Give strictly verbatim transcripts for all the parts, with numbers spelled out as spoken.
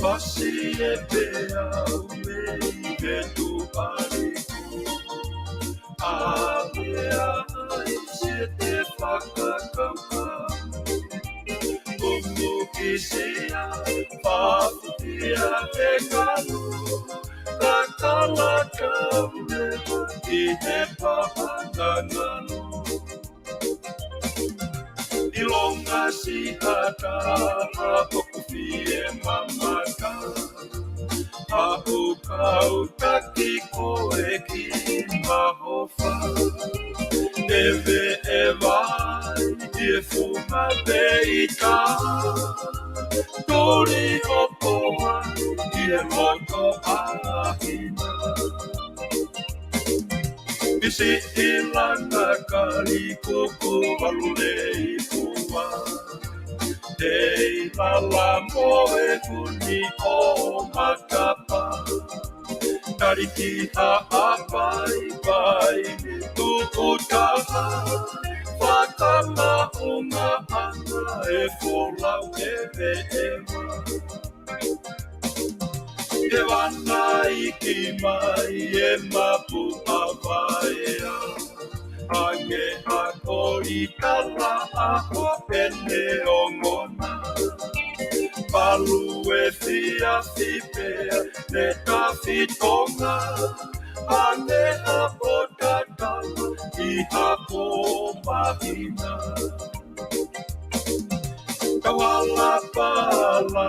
Fasi e pea me he tuʻaliku. A mea ai se te fakakaukau. Kumu ki sea, fafutia he kanu. Kakalaka me ki he pahanga nganu. ʻIlonga si hata, ʻoku fie mamata. Haʻu kau taki koe ki mahofa. Eve eva, ʻi he funga peita. Tuli hopoa, ʻi he loto ʻahina. Pisi ʻilanga kali kuku valu lei kua. Tei lala mo e kuni o matapa. Tali ki haʻapai pai ni tuku taha. Fakamaʻunga ʻana e folau e veʻema. Ke vana iki mai e mapu a vaea. Ange a koli kala a ho pene o ngona. Palu e fiafi pea ne tafi tonga. Ange a pota tala i hapo mahina. Tauhala pala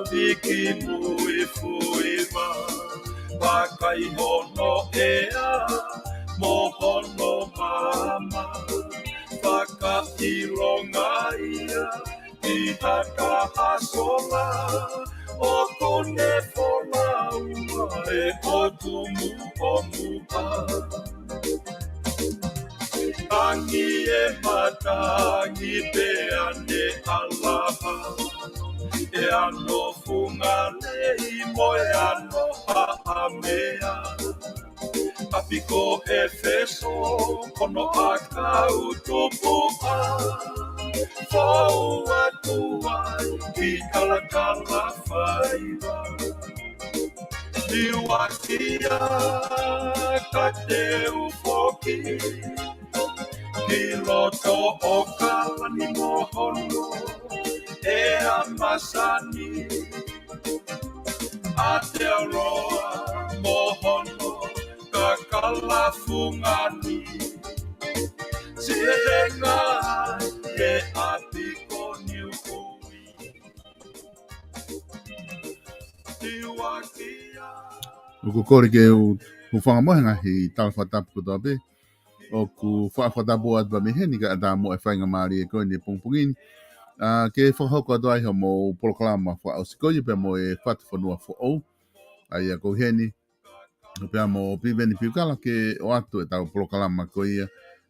viki mui fuiva. Vakai hono ea mo hono mama. Vaka ilonga ia i hata hasola. O kone fola uma e o tumu o mua. Tangi e matangi pea ne alaha. E ano funga nei mo e ano haʻamea. Apiko e feso kono a kau tupu a. Fou atu ai ki kalakala faiva. Liuakia ka te ufoki. Ki loto o kalani mo hono e amasani. A te aroa mo hono ka kalafungani. Sihenga e api ko niukui. Liuakia. ʻOku kole ke u, u fanga mohe ngaahi tala fakatapu kotoa pē. ʻOku faʻa fakatapu atu pē mei heni kae ʻatā mo e faingamālie ko eni pongipongi ni. ʻA, ke fakahoko atu ai hoʻomou polokalama fakaʻosi ko ia pea mo e Fatu Fonua Foʻou. ʻA ia ko heni, pea mo Piveni Piukala ke ʻoatu ʻetau polokalama ko ia,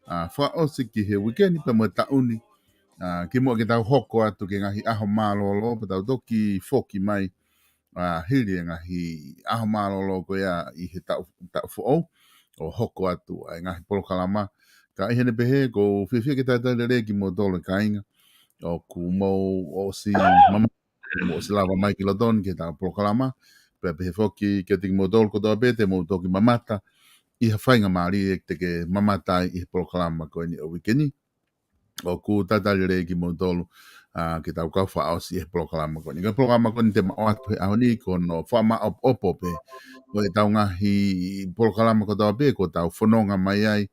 ʻa, fakaʻosi ki he uike ni pea mo e taʻu ni. ʻA, kimuʻa ke tau hoko atu ki he ngaahi ʻaho mālōlō, pea tau toki foki mai, ʻa, hili e ngaahi ʻaho mālōlō ko ia ʻi he taʻu, taʻu foʻou, ʻo hoko atu ʻa e ngaahi polokalama. Ka ʻi heʻene pehē, ʻoku ou fiefia ke talitali lelei kimoutolu kāinga. ʻOku mou ʻosi mama, mou ʻosi lava mai ki loto ni ki heʻetau polokalama. Pea pehē foki kiate kimoutolu kotoa pē te mou toki mamata ʻi ha faingamālie te ke mamata ai ʻi he polokalama ko eni ʻo e uike ni. ʻOku talitali lelei kimoutolu, ʻa, ke tau kau fakaʻosi ʻi he polokalama ko eni. Ko e polokalama ko eni te ma ʻoatu he ʻaho ni ko hono fakamāʻopoʻopo pē ʻo ʻetau ngaahi polokalama kotoa pē kuo tau fononga mai ai,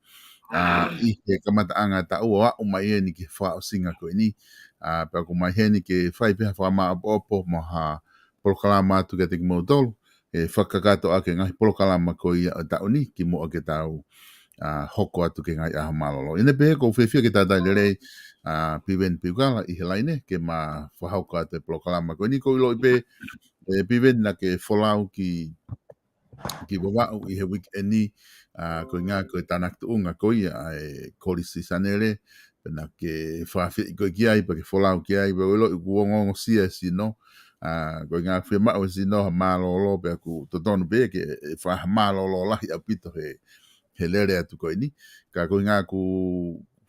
ʻa, ʻi he kamataʻanga taʻu ʻo aʻu mai eni ki he fakaʻosinga ko eni. ʻA, pea ʻoku ʻomai heni ke fai pē ha fakamāʻopoʻopo mo ha polokalama atu kiate kimoutolu, ʻe fakakakato ʻaki e ngaahi polokalama ko ia ʻo e taʻu ni, kimuʻa ke tau, ʻa, hoko atu ki he ngaahi ʻaho mālōlō. ʻI heʻene pehē, ʻoku ou fiefia ke talitali lelei, ʻa, Piveni Piukala ʻi he laine, ke ma fakahoko atu e polokalama ko eni. ʻOku ou ʻiloʻi pē, ʻe Piveni naʻa ke folau ki, ki Vavaʻu ʻi he uike ni, ʻa, koeʻuhinga ko e tānaki tuʻunga ko ia ʻa e Kolisi Sanele, pea naʻa ke fakaafeʻi koe ki ai, pea ke folau ki ai, pea ʻoku ou ʻiloʻi ʻoku ongoongosia e sino, ʻa, koeʻuhinga fiemaʻu e sino ha mālōlō, pea ʻoku totonu pē ke, ʻe fai ha mālōlō lahi ʻaupito he, he lele atu ko eni. Ka ko e ʻuhinga ʻoku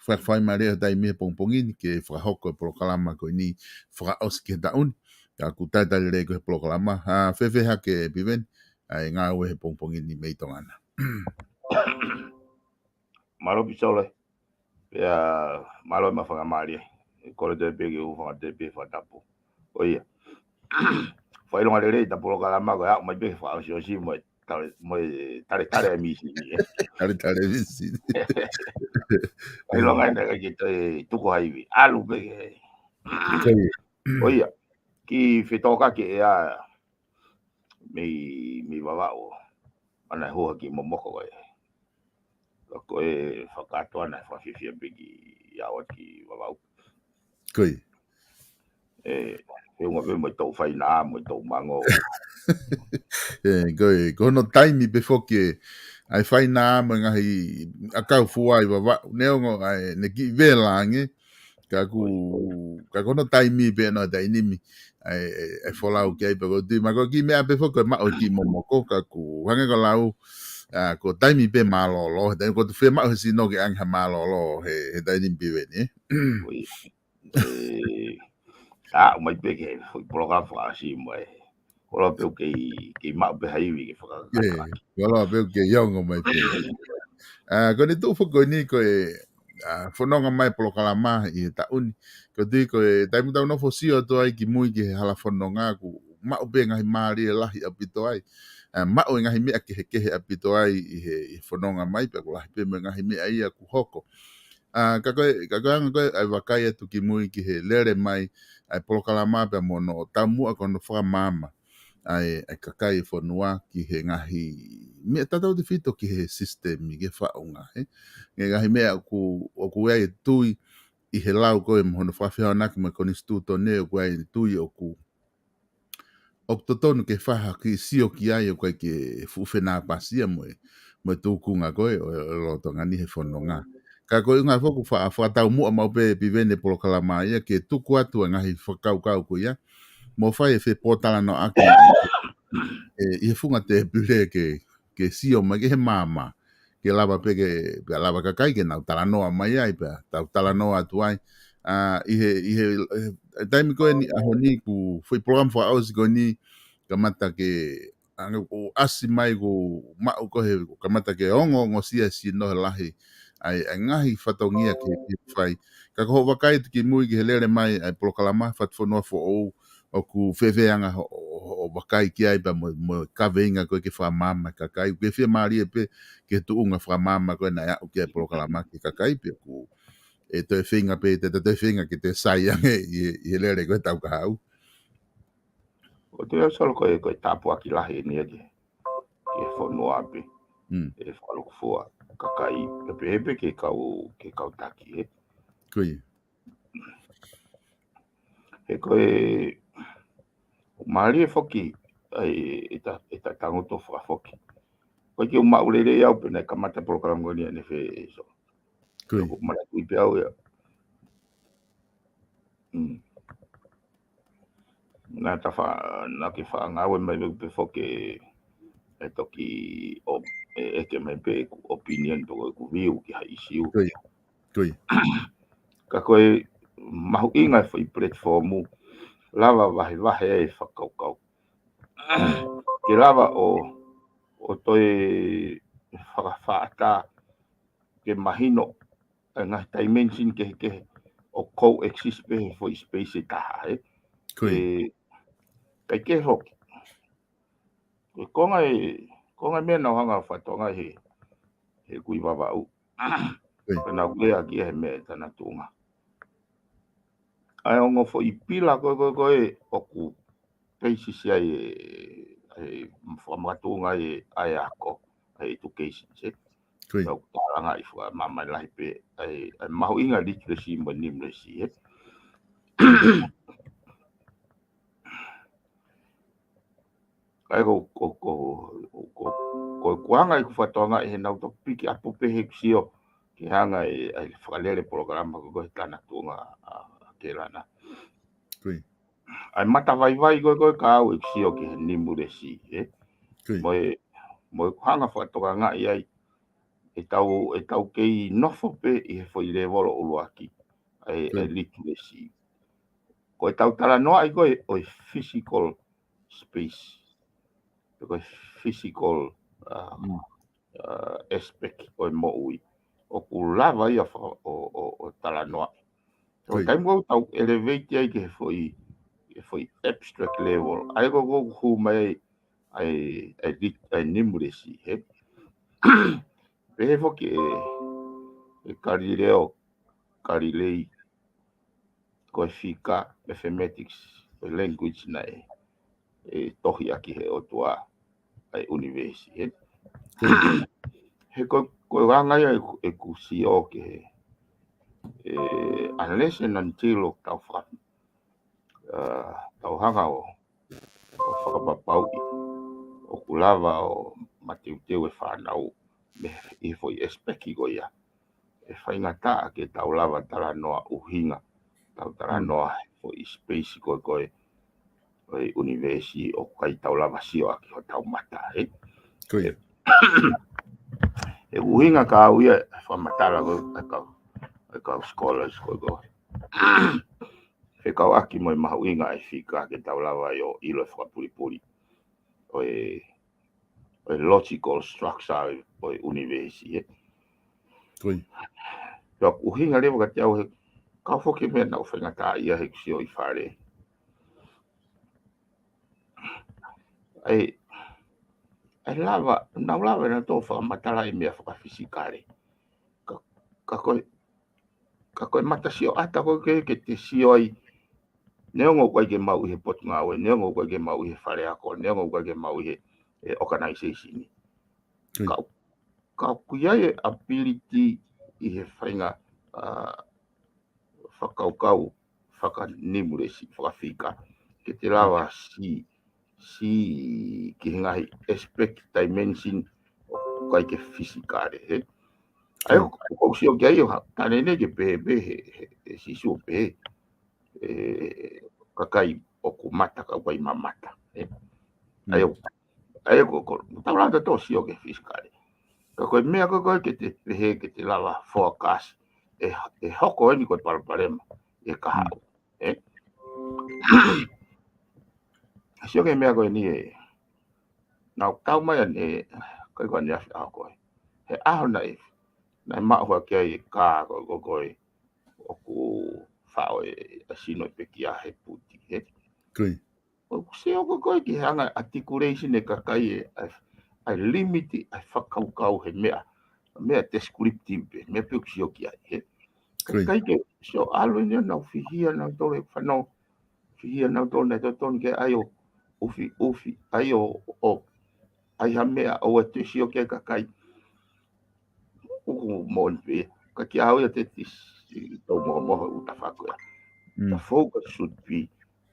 fakafaingamālie ʻa e taimi he pongipongi ni ke fakahoko e polokalama ko eni fakaʻosi ki he taʻu ni. Ka ʻoku talitali lelei ko e polokalama. ʻA, fēfē hake Piveni, ʻa e ngāue he pongipongi ni mei Tonga na. Mālō Pisole. Pea mālō e mafangamālie. ʻE kole atu pē ke u hūfanga atu pē he fakatapu. ʻOia. Fakaʻilonga lelei ʻeta polokalama ko e aʻu mai pē fakaʻosiʻosi mo e tale, mo e tale tale ʻa e misi ni, ē. Tale tale misi ni. Fakaʻilonga ʻena ka ke toe tuku ha ivi. ʻAlu pē ke. Ko ia. ʻOia. Kiʻi fetōkaki ʻe ʻa mei, mei Vavaʻu. ʻAna e hū hake ki Momoko ko ē. Ka ko e fakakātoa naʻe fakafiefia pē ki ʻalu atu ki Vavaʻu. Ko ia. ʻE, he ʻuhinga pē mo e tau faina, mo e tau mango. ʻE, ko e, ko hono taimi pē foki ē, ʻa e faina mo e ngaahi ʻakau fua ʻi Vavaʻu, neongo ʻa e, ne kiʻi vela ange, ka ʻoku, ka ko hono taimi pē ʻena ʻa e taimi ni, ʻa e, ʻa e, ʻa e folau ki ai pē ko e tui, ma ko e kiʻi meʻa pē foki ko e maʻu e kiʻi momoko, ka ʻoku hangē ko e lau, ʻa, ko e taimi pē mālōlō, he taimi ko e tuʻu fiemaʻu he sino ke ʻange ha mālōlō, he, he taimi ni Piveni, ē. Ko ia. ʻE, ʻa, ʻomai pē ke, foʻi polokalama fakaʻosi mai. Koloa pē ʻoku kei, kei maʻu pē ha ivi ke fakakakato ʻaki. Koloa pē ʻoku kei ongo mai pē. ʻA, ko ʻene tuʻu foki ko eni ko e, ʻa, fononga mai polokalama ʻi he taʻu ni. Ko e tui ko e taimi ʻoku tau nofo sio atu ai ki mui ki he hala fononga ʻoku maʻu pē ngaahi mālie lahi ʻaupito ai. ʻA, maʻu e ngaahi meʻa kehekehe ʻaupito ai ʻi he, ʻi he fononga mai pea ʻoku lahi pē mo e ngaahi meʻa ia ʻoku hoko. ʻA, ka ko e, ka ko e anga ko ē ʻa e vakai atu ki mui ki he lele mai ʻa e polokalama pea mo hono taumuʻa ko hono fakamaama ʻa e, ʻa e kakai e fonua ki he ngaahi meʻa tatau tefito ki he sisitemi, ki he faʻunga, ē. Ngaahi meʻa ʻoku, ʻoku ʻi ai e tui ʻi he lau ko ē mo hono fakafehoanaki mo e konisitūtone ʻoku ʻi ai e tui ʻoku ʻoku totonu ke fai ha kiʻi sio ki ai ʻoku ʻikai ke fuʻu fenāpasi ia mo e, mo e tūkunga ko ē ʻo, ʻo e lolotonga ni he fononga. Ka ko e ʻuhinga foki ʻoku fa-, fakataumuʻa maʻu pē Piveni e polokalama ia ke tuku atu ʻa e ngaahi fakakaukau ko ia. Mo fai e fepōtalanoaʻaki ē, ʻi he funga tēpile ke, ke sio mai ki he maama. Ke lava pē ke, pea lava kakai ke nau talanoa mai ai, pea tau talanoa atu ai. ʻA, ʻi he, ʻi he, ʻi he taimi ko eni ʻaho ni ʻoku foʻi polokalama fakaʻosi ko eni kamata ke, ʻa, ʻo ʻasi mai ʻoku maʻu ko ē he, kamata ke ongoongosia e sino he lahi ʻa e, ʻa e ngaahi fatongia ke, ke fai. Ka ko hoʻo vakai atu ki mui ki he lele mai ʻa e polokalama Fatufonua Foʻou, ʻoku fēfē anga ho, ho, hoʻo vakai ki ai pea mo, mo e kaveinga ko ē ke fakamaama e kakai, ke fiemālie pē ke tuʻunga fakamaama ko ē naʻe aʻu ki ai e polokalama ki he kakai pea ʻoku, ʻe toe feinga pē, te, te toe feinga ke toe sai ange ʻi, ʻi he lele ko ē ʻetau kahaʻu. ʻOku ou tui Solo ko e, ko e tāpuaki lahi eni ia ki he, ki he fonua pē. Mm. ʻE fakalūkufua kakai, pea pehē pē ki he kau, ki he kau taki, ē. Ko ia. He ko e, mālie foki, ʻa e, ʻeta, ʻeta tangutu fakafoki. Ko e kiʻi maʻu lelei au pē naʻe kamata polokalama ko eni ʻanefē, ē Solo. Ko ia. ʻOku ou manatuʻi pē au ia. Mm. Naʻa ta fa-, naʻa ke fakangāue mai pē foki ʻe toki ʻo, ʻe, ʻeke mai pē ʻeku opinion pe ko ʻeku view ki ha ʻīsiu. Ko ia. Ko ia. Ka ko e mahuʻinga e foʻi platform, lava vahevahe e fakakaukau. Ke lava ʻo, ʻo toe fakafaʻata ke mahino e ngaahi dimension kehekehe ʻoku coexist pē he foʻi space ʻe taha, ē. Ko ia. ʻE, kae kehe foki. Ko e konga e, konga e meʻa naʻa ku hanga ʻo fakatokangaʻi he, he kui Vavaʻu. Ko ia. Pea naʻa ku lea ki ai he meʻa ʻi Tanatuʻunga. ʻA e ongo foʻi pila ko ē, ko ē, ko ē ʻoku peisisi ai e, e fakamakatuʻunga ai e, ʻa e ako, ʻa e education, ē. Ko ia. Naʻa ku tālangaʻi fakamāmani lahi pē ʻa e, ʻa e mahuʻinga literacy mo e numeracy, ē. ʻA ia ko, ko, ko, ko, ko e kuanga ʻeku fakatokangaʻi he naʻa ku toki piki ʻapu pē heʻeku sio ke hanga ʻe, ʻa e fakalele polokalama ko ē he Tanatuʻunga ʻa, ʻa Kelana. Ko ia. ʻA e matavaivai ko ē, ko ē ka au ʻeku sio ki he numeracy, ē. Ko ia. Mo e, mo e hanga fakatokangaʻi ai ʻetau, ʻetau kei nofo pē ʻi he foʻi lēvolo ʻuluaki, ʻa e, ʻa e literacy. Ko ʻetau talanoaʻi ko ē ʻo e physical space. Pe ko e physical, uh, uh, aspect ʻo e moʻui. ʻOku lava ia fa-, ʻo, ʻo, ʻo talanoaʻi. ʻO taimi ʻoku tau elevate ai ki he foʻi, he foʻi abstract level. ʻA ia ko ē ʻoku hū mai ai, ʻa e, ʻa e lit-, ʻa e numeracy, hē? Pehē foki ʻe, ʻe Galileo Galilei, ko e fika, mathematics, ko e language naʻe, ʻe tohi ʻaki he ʻOtua ʻa e ʻunivēsi, hē? He ko, ko e anga ia ʻeku, ʻeku sio ki he, ē, unless and until ʻoku tau faka-, ā, tau hanga ʻo, ʻo fakapapauʻi ʻoku lava ʻo mateuteu e fānau mei he foʻi aspect ko ia. ʻE faingataʻa ke tau lava talanoa ʻuhinga, tau talanoa he foʻi space ko ē ko ē ʻo e ʻunivēsi ʻoku ʻikai tau lava sio ʻaki hotau mata, ē? Ko ia. ʻE ʻuhinga ka au ia, fakamatala ko ē ʻa e kau, ʻa e kau scholars ko ē ko ē. Fekauʻaki mo e mahuʻinga ʻa e fika ke tau lava ai ʻo ʻilo e fakapulipuli ʻo e, ʻo e logical structure ʻo e ʻunivēsi, ē? Ko ia. Pea ʻuhinga leva kiate au he kau foki meʻa naʻu faingataʻaʻia he ʻeku sio ʻi fale. ʻAi, ʻai lava, naʻu lava naʻa tau fakamatalaʻi meʻa fakafisikale. Ka, ka ko e, ka ko e mata sioʻata ko ē ke, ke te sio ai, neongo ʻoku ʻikai ke maʻu ʻi he potungāue, neongo ʻoku ʻikai ke maʻu ʻi he fale ako, neongo ʻoku ʻikai ke maʻu ʻi he, ē, organization. Ka, ka ʻoku ʻi ai e ability ʻi he faʻahinga, ā, fakakaukau, fakanumeracy, fakafika. Ke te lava si, si ki he ngaahi aspect dimension ʻoku ʻikai ke fisikale, hē? ʻAi, ʻoku ou sio ki ai ʻo ha, ka neʻineʻi ke pehē, pehē, he, he Sīsū ʻo pehē, ē, kakai ʻoku mata, ka ʻoku ʻikai mamata, ē? ʻAi, ʻoku ʻAi, ko, ko, tau lava ʻo sio ki he fisikale. Ka ko e meʻa ko ē ke te pehē, ke te lava forecast, ʻe, ʻe hoko eni ko e palopalema, ʻe kahaʻu, ē? Sio ki he meʻa ko eni ē. Naʻu tau mai ane, kai ko ane afi ʻaho ko ē. He ʻaho naʻe, naʻe maʻu hake ai e kā ko, ko, ko ē, ʻoku faʻo e, ʻa e sino ʻe pekia he puti, ē? Ko ia. ʻOku sio ko ē ki he anga articulation e kakai ē, ʻa e, ʻa e limit ʻa e fakakaukau he meʻa, meʻa descriptive pē, meʻa pē ʻoku sio ki ai, hē? Ko ia. Kakai ke sio ʻalu eni ʻo nau fihia nautolu e fānau, fihia nautolu naʻe totonu ke ʻai ʻo ʻufi, ʻufi, ʻai ʻo, ʻo, ʻai ha meʻa ʻoua te sio ki ai kakai. ʻOku moʻoni pē ia. Ka kiate au ia te tisi, tau mohomoho ʻuta fako ia. The focus should be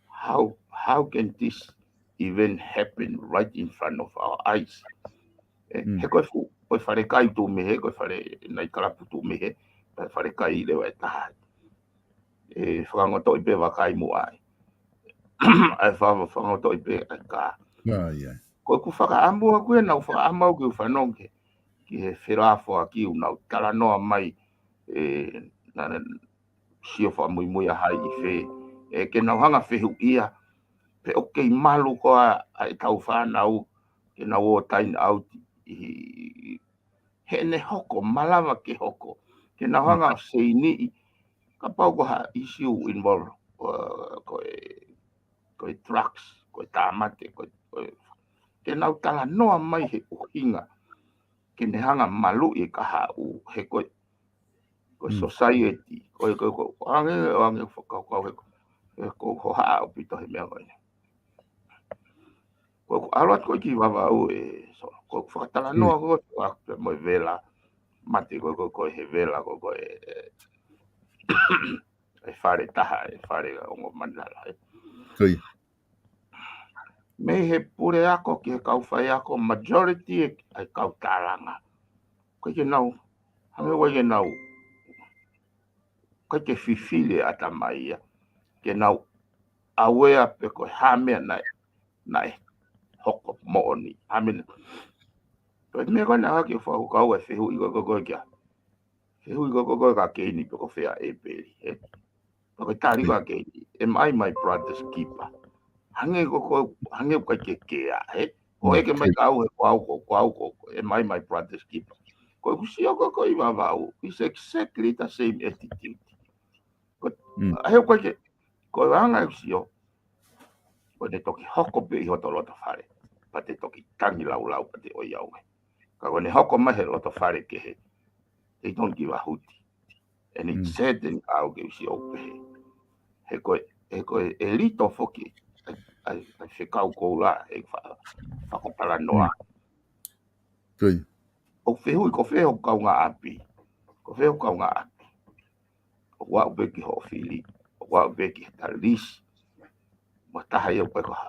how, how can this event happen right in front of our eyes? Ē, he ko e fu-, ko e falekai tuʻu mei hē, ko e fale naʻe kalapu tuʻu mei hē, ko e falekai leva ʻe taha. ʻE fakangotoʻi pē vakai muʻa ai. ʻAi fa-, fakangotoʻi pē ʻa e kā. Ko ʻeku fakaʻamu ʻaku ē, naʻu fakaʻamu au ke u fanongo ki he felāfoaki ʻoku nau talanoa mai, ē, naʻa na sio fakamuimui ʻa hai ʻi fē, ē, ke nau hanga fehuʻia, pe ʻoku kei malu koā ʻa e kau fānau, ke nau ō time out ʻi, heʻene hoko, malava ke hoko, ke nau hanga ʻo seiniʻi, kapau ko ha issue involve, ʻo, ko e, ko e drugs, ko e tāmate, ko e, ko e, ke nau talanoa mai he ʻuhinga, ke ne hanga maluʻi e kahaʻu, he ko e, ko e society, ko e, ko e, ko e, ʻoange, ʻoange fakakaukau he ko, he ko hohaʻa ʻaupito he meʻa ko eni. Ko ʻeku ʻalu atu ko ē ki Vavaʻu ē, so, ko ʻeku fakatalanoa ko ē, ko ʻeku mo e vela, mate ko ē, ko e, ko e he vela, ko e, ko e, ē, ʻe fale taha, ʻe fale ongo manala, ē. Mei he puleako ki he kau faiako, majority ē, ʻa e kau tālanga. ʻOku ʻikai ke nau, hangē ʻoku ʻikai ke nau, ʻoku ʻikai ke fifili ʻa e ʻatamai ia. Ke nau aware pe ko e hā e meʻa naʻe, naʻe hoko moʻoni. Hā e meʻa naʻe, Ko e meʻa ko ē naʻe ʻohake ʻo fakakaukau e fehuʻi ko ē ko ē kia. Fehuʻi ko ē ko ē kia Keini pe ko fē ʻa ʻEpeli, ē? Pea ko e tali ko ē ʻa Keini, am I my brother's keeper? Hangē ko ē, hangē ʻoku ʻikai ke kea, ē? Ko e ʻeke mai kiate au he ko au ko, ko au ko, am I my brother's keeper? Ko ʻeku sio ko ē ko ē ʻi Vavaʻu, it's exactly the same attitude. Ko, he ʻoku ʻikai ke, ko e anga ʻeku sio, ko ʻene toki hoko pē ʻi hoto loto fale, pea te toki tangi laulau pea te ʻoi au ē. Ka ko ʻene hoko mai he loto fale kehe, they don't give a hoot. And it's sad ʻaʻaku ke u sio pehē. He ko e, he ko e, ʻe lito foki ʻa e, ʻa e fekau koula he fa-, fakatalanoa. ʻOku fehuʻi ko fē hoku kaungāʻapi. Ko fē hoku kaungāʻapi. ʻOku aʻu pē ki hoʻo fili. ʻOku aʻu pē ki he talisi. Mo taha ia ʻoku ʻikai ko ha.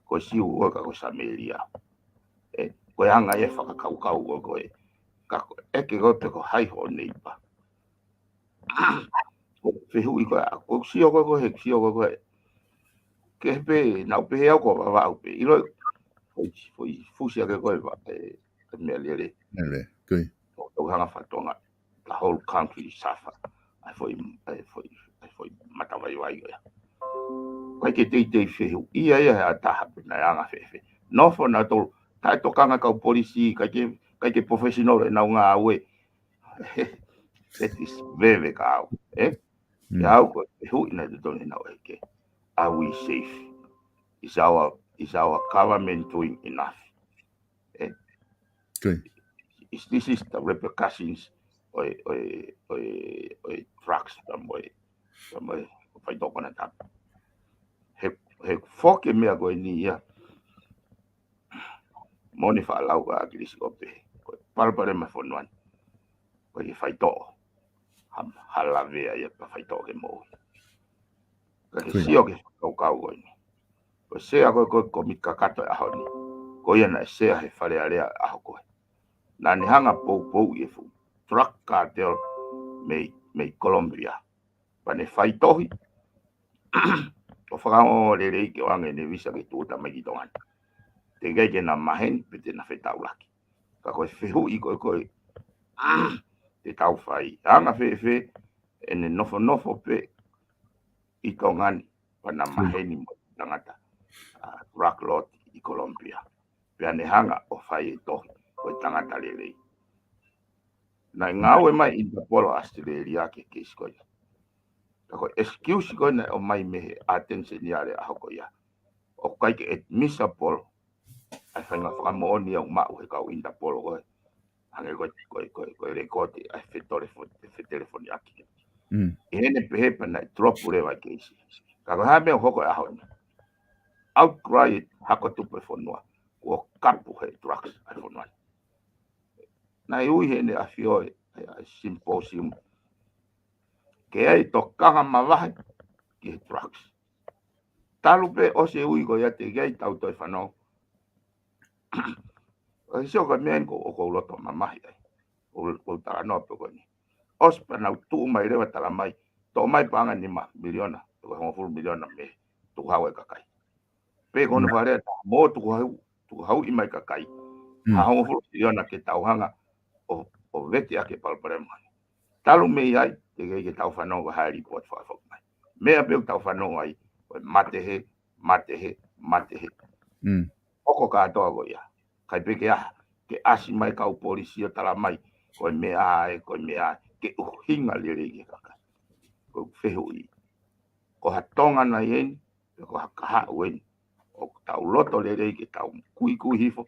Ko e Siu ʻoku ʻikai ko Samēlia. ʻE, ko e anga ia e fakakaukau ko ē ko ē. Ka ko e ʻeke ko ē pe ko hai hoʻo neipa. Ko e fehuʻi ko ē, ko e sio ko ē ko ē, he sio ko ē ko ē. Ke pē, naʻu pehē au ko Vavaʻu pē. ʻIlo, foʻi, foʻi fusi ake ko ē, ʻe, ʻe meʻa lele. Lele, kui. ʻO, ʻo hanga fatonga. The whole country suffer. ʻA e foʻi, ʻa e foʻi, ʻa e foʻi matavaivai ko ia. ʻIkai ke teitei fehuʻia ia he ʻa taha pe naʻe anga fēfē. Nofo nautolu, taʻetokanga kau polisi, ʻikai ke, ʻikai ke professional ʻenau ngāue. That is veve kia au, ē? Kia au ko e fehuʻi naʻe totonu ke nau ʻeke. Are we safe? Is our, is our government doing enough? Ē? Is this is the repercussions ʻo e, ʻo e, ʻo e, ʻo e drugs, pea mo e, pea mo e faitoʻo konatapu. He, he foki meʻa ko eni ia. Moʻoni faʻa lau ʻa ʻAkilisi ʻo pehē. Ko e palopalema fonua ni. Ko e faitoʻo. Ha, ha lavea ia pea faitoʻo ke moʻui. Ka ke sio ki he fakakaukau ko eni. Ko e sea ko ē ko e komiti kakato ʻo e ʻaho ni. Ko ia naʻe sea he Fale Alea ʻaho ko ē. Naʻa ne hanga poupou ʻi he fuʻu drug cartel mei, mei Colombia. Pea ne faitoʻi. ʻO fakaongo lelei ke ʻoange ʻene visa ke tūʻuta mai ki Tonga ni. Teʻeki ai ke na maheni pe te na fetaulaki. Ka ko e fehuʻi ko ē ko ē. Te tau fai. Anga fēfē, ʻene nofonofo pē ʻi Tonga ni, pea na maheni mo e tangata, ʻa, drug lord ʻi Colombia. Pea ne hanga ʻo fai e tohi, ko e tangata lelei. Naʻe ngāue mai Interpol ʻo Australia ki he keisi ko ia. Ka ko e excuse ko ē naʻe ʻomai mei he Attorney General he ʻaho ko ia. ʻOku ʻikai ke admissible ʻa e faʻahinga fakamoʻoni ʻoku maʻu he kau Interpol ko ē. Hangē ko e, ko e, ko e, ko e lēkooti ʻa e fetelefo-, fetelefoniʻaki. ʻI heʻene pehē pea naʻe drop leva e keisi. Ka ko e hā e meʻa ʻoku hoko he ʻaho ni. Outcry, hako tupu e fonua. Kuo kapu he drugs ʻa e fonua ni. Naʻe ui heʻene ʻafio ʻi he, ʻi he symposium. Ke ʻai tokanga mavahe ki he drugs. Talu pē ʻosi e ui ko ia teʻeki ai tau toe fanongo. ʻOsi ko e meʻa eni ko, ʻoku ou loto mamahi ai. ʻOku ou, ʻoku ou talanoa pē ko eni. ʻOsi pea nau tuʻu mai leva tala mai. Toʻo mai paʻanga nima miliona, pe ko e hongofulu miliona mei he tukuhau e kakai. Pe ko hono fakalea ʻe taha, mo tukuhau, tukuhauʻi mai kakai. Ha hongofulu miliona ke tau hanga ʻo, ʻo vete ʻaki e palopalema ni. Talu mei ai, teʻeki ai ke tau fanongo ha report fakafoki mai. Meʻa pē ʻoku tau fanongo ai, ko e mate he, mate he, mate he. ʻOku kātoa ko ia. ʻIkai pē ke ʻasi, ke ʻasi mai kau polisi ʻo tala mai, ko e meʻa ē, ko e meʻa ē, ke ʻuhinga lelei ki he kakai. Ko e fehuʻi. Ko ha Tonga nai eni, pe ko ha kahaʻu eni. ʻOku tau loto lelei ke tau kuikui hifo,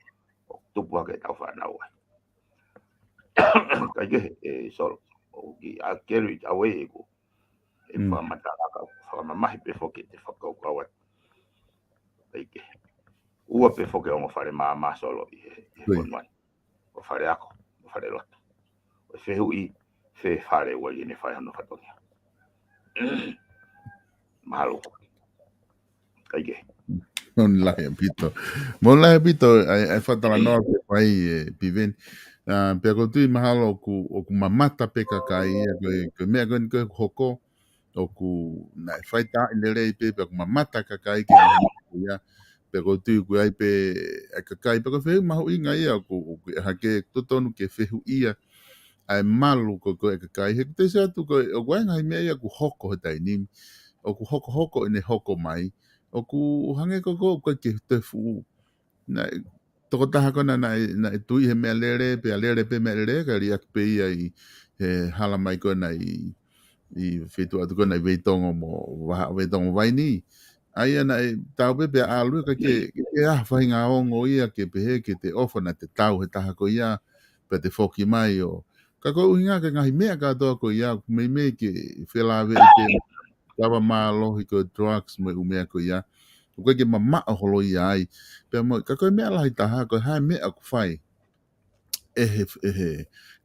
ʻoku tupu hake ʻetau fānau ai. Kaikehe, ē, Solo, ʻoku ou kiʻi ʻa kelu ʻi tau e ʻeku. ʻE fakamatala ka, fakamamahi pē foki ʻete fakakaukau atu. Kaikehe. ʻOua pē foki ongo fale māmā Solo ʻi he, ʻi he fonua ni. Ko e fale ako, ko e fale lotu. Ko e fehuʻi, fē fale ʻoku ʻi ai ʻene fai hono fatongia. Mahalo. Kaikehe. Moʻoni lahi ʻaupito. Moʻoni lahi ʻaupito, ʻa e, ʻa e fakatalanoa ko ē ʻoku fai ʻe Piveni. ʻA, pea ʻoku ou tui mahalo ʻoku, ʻoku mamata pē kakai, ʻa ko e, ko e meʻa ko eni ko ē ʻoku hoko, ʻoku naʻe faitaaʻi lelei pē, pea ʻoku mamata kakai ke ia. Pea ʻoku ou tui ʻoku ʻi ai pē ʻa e kakai, pea ko e fehuʻi mahuʻinga ia ʻoku, ʻoku ʻi ai hake, totonu ke fehuʻia ʻa e malu ko, ko e kakai. He ʻoku tesi atu ko e, ʻoku ʻi ai e ngaahi meʻa ia ʻoku hoko he taimi ni. ʻOku hokohoko ʻene hoko mai. ʻOku hangē ko, ko, ko e ke te fuʻu. Naʻe, tokotaha ko ena naʻe, naʻe tui he meʻalele, pea lele pē meʻalele, kae liʻaki pē ia ʻi he hala mai ko ena ʻi, ʻi feituʻu atu ko ena ʻi Veitongo mo, Vaha, Veitongo mo Vaini. ʻA ia naʻe tau pē pea ʻalu ia ka ke, ke, ke ʻi ai ha faʻahinga ongo ia ke pehē ke te ʻofa naʻa te tau he taha ko ia, pea te foki mai ʻo. Ka ko e ʻuhinga ko e ngaahi meʻa kātoa ko ia, meimei ke felāveʻi pē, kava mālohi ko e drugs mo e ʻū meʻa ko ia. ʻOku ʻikai ke mamaʻo holo ia ai. Pea mo, ka ko e meʻa lahi taha, ko e hā e meʻa ʻoku fai ʻe he, ʻe he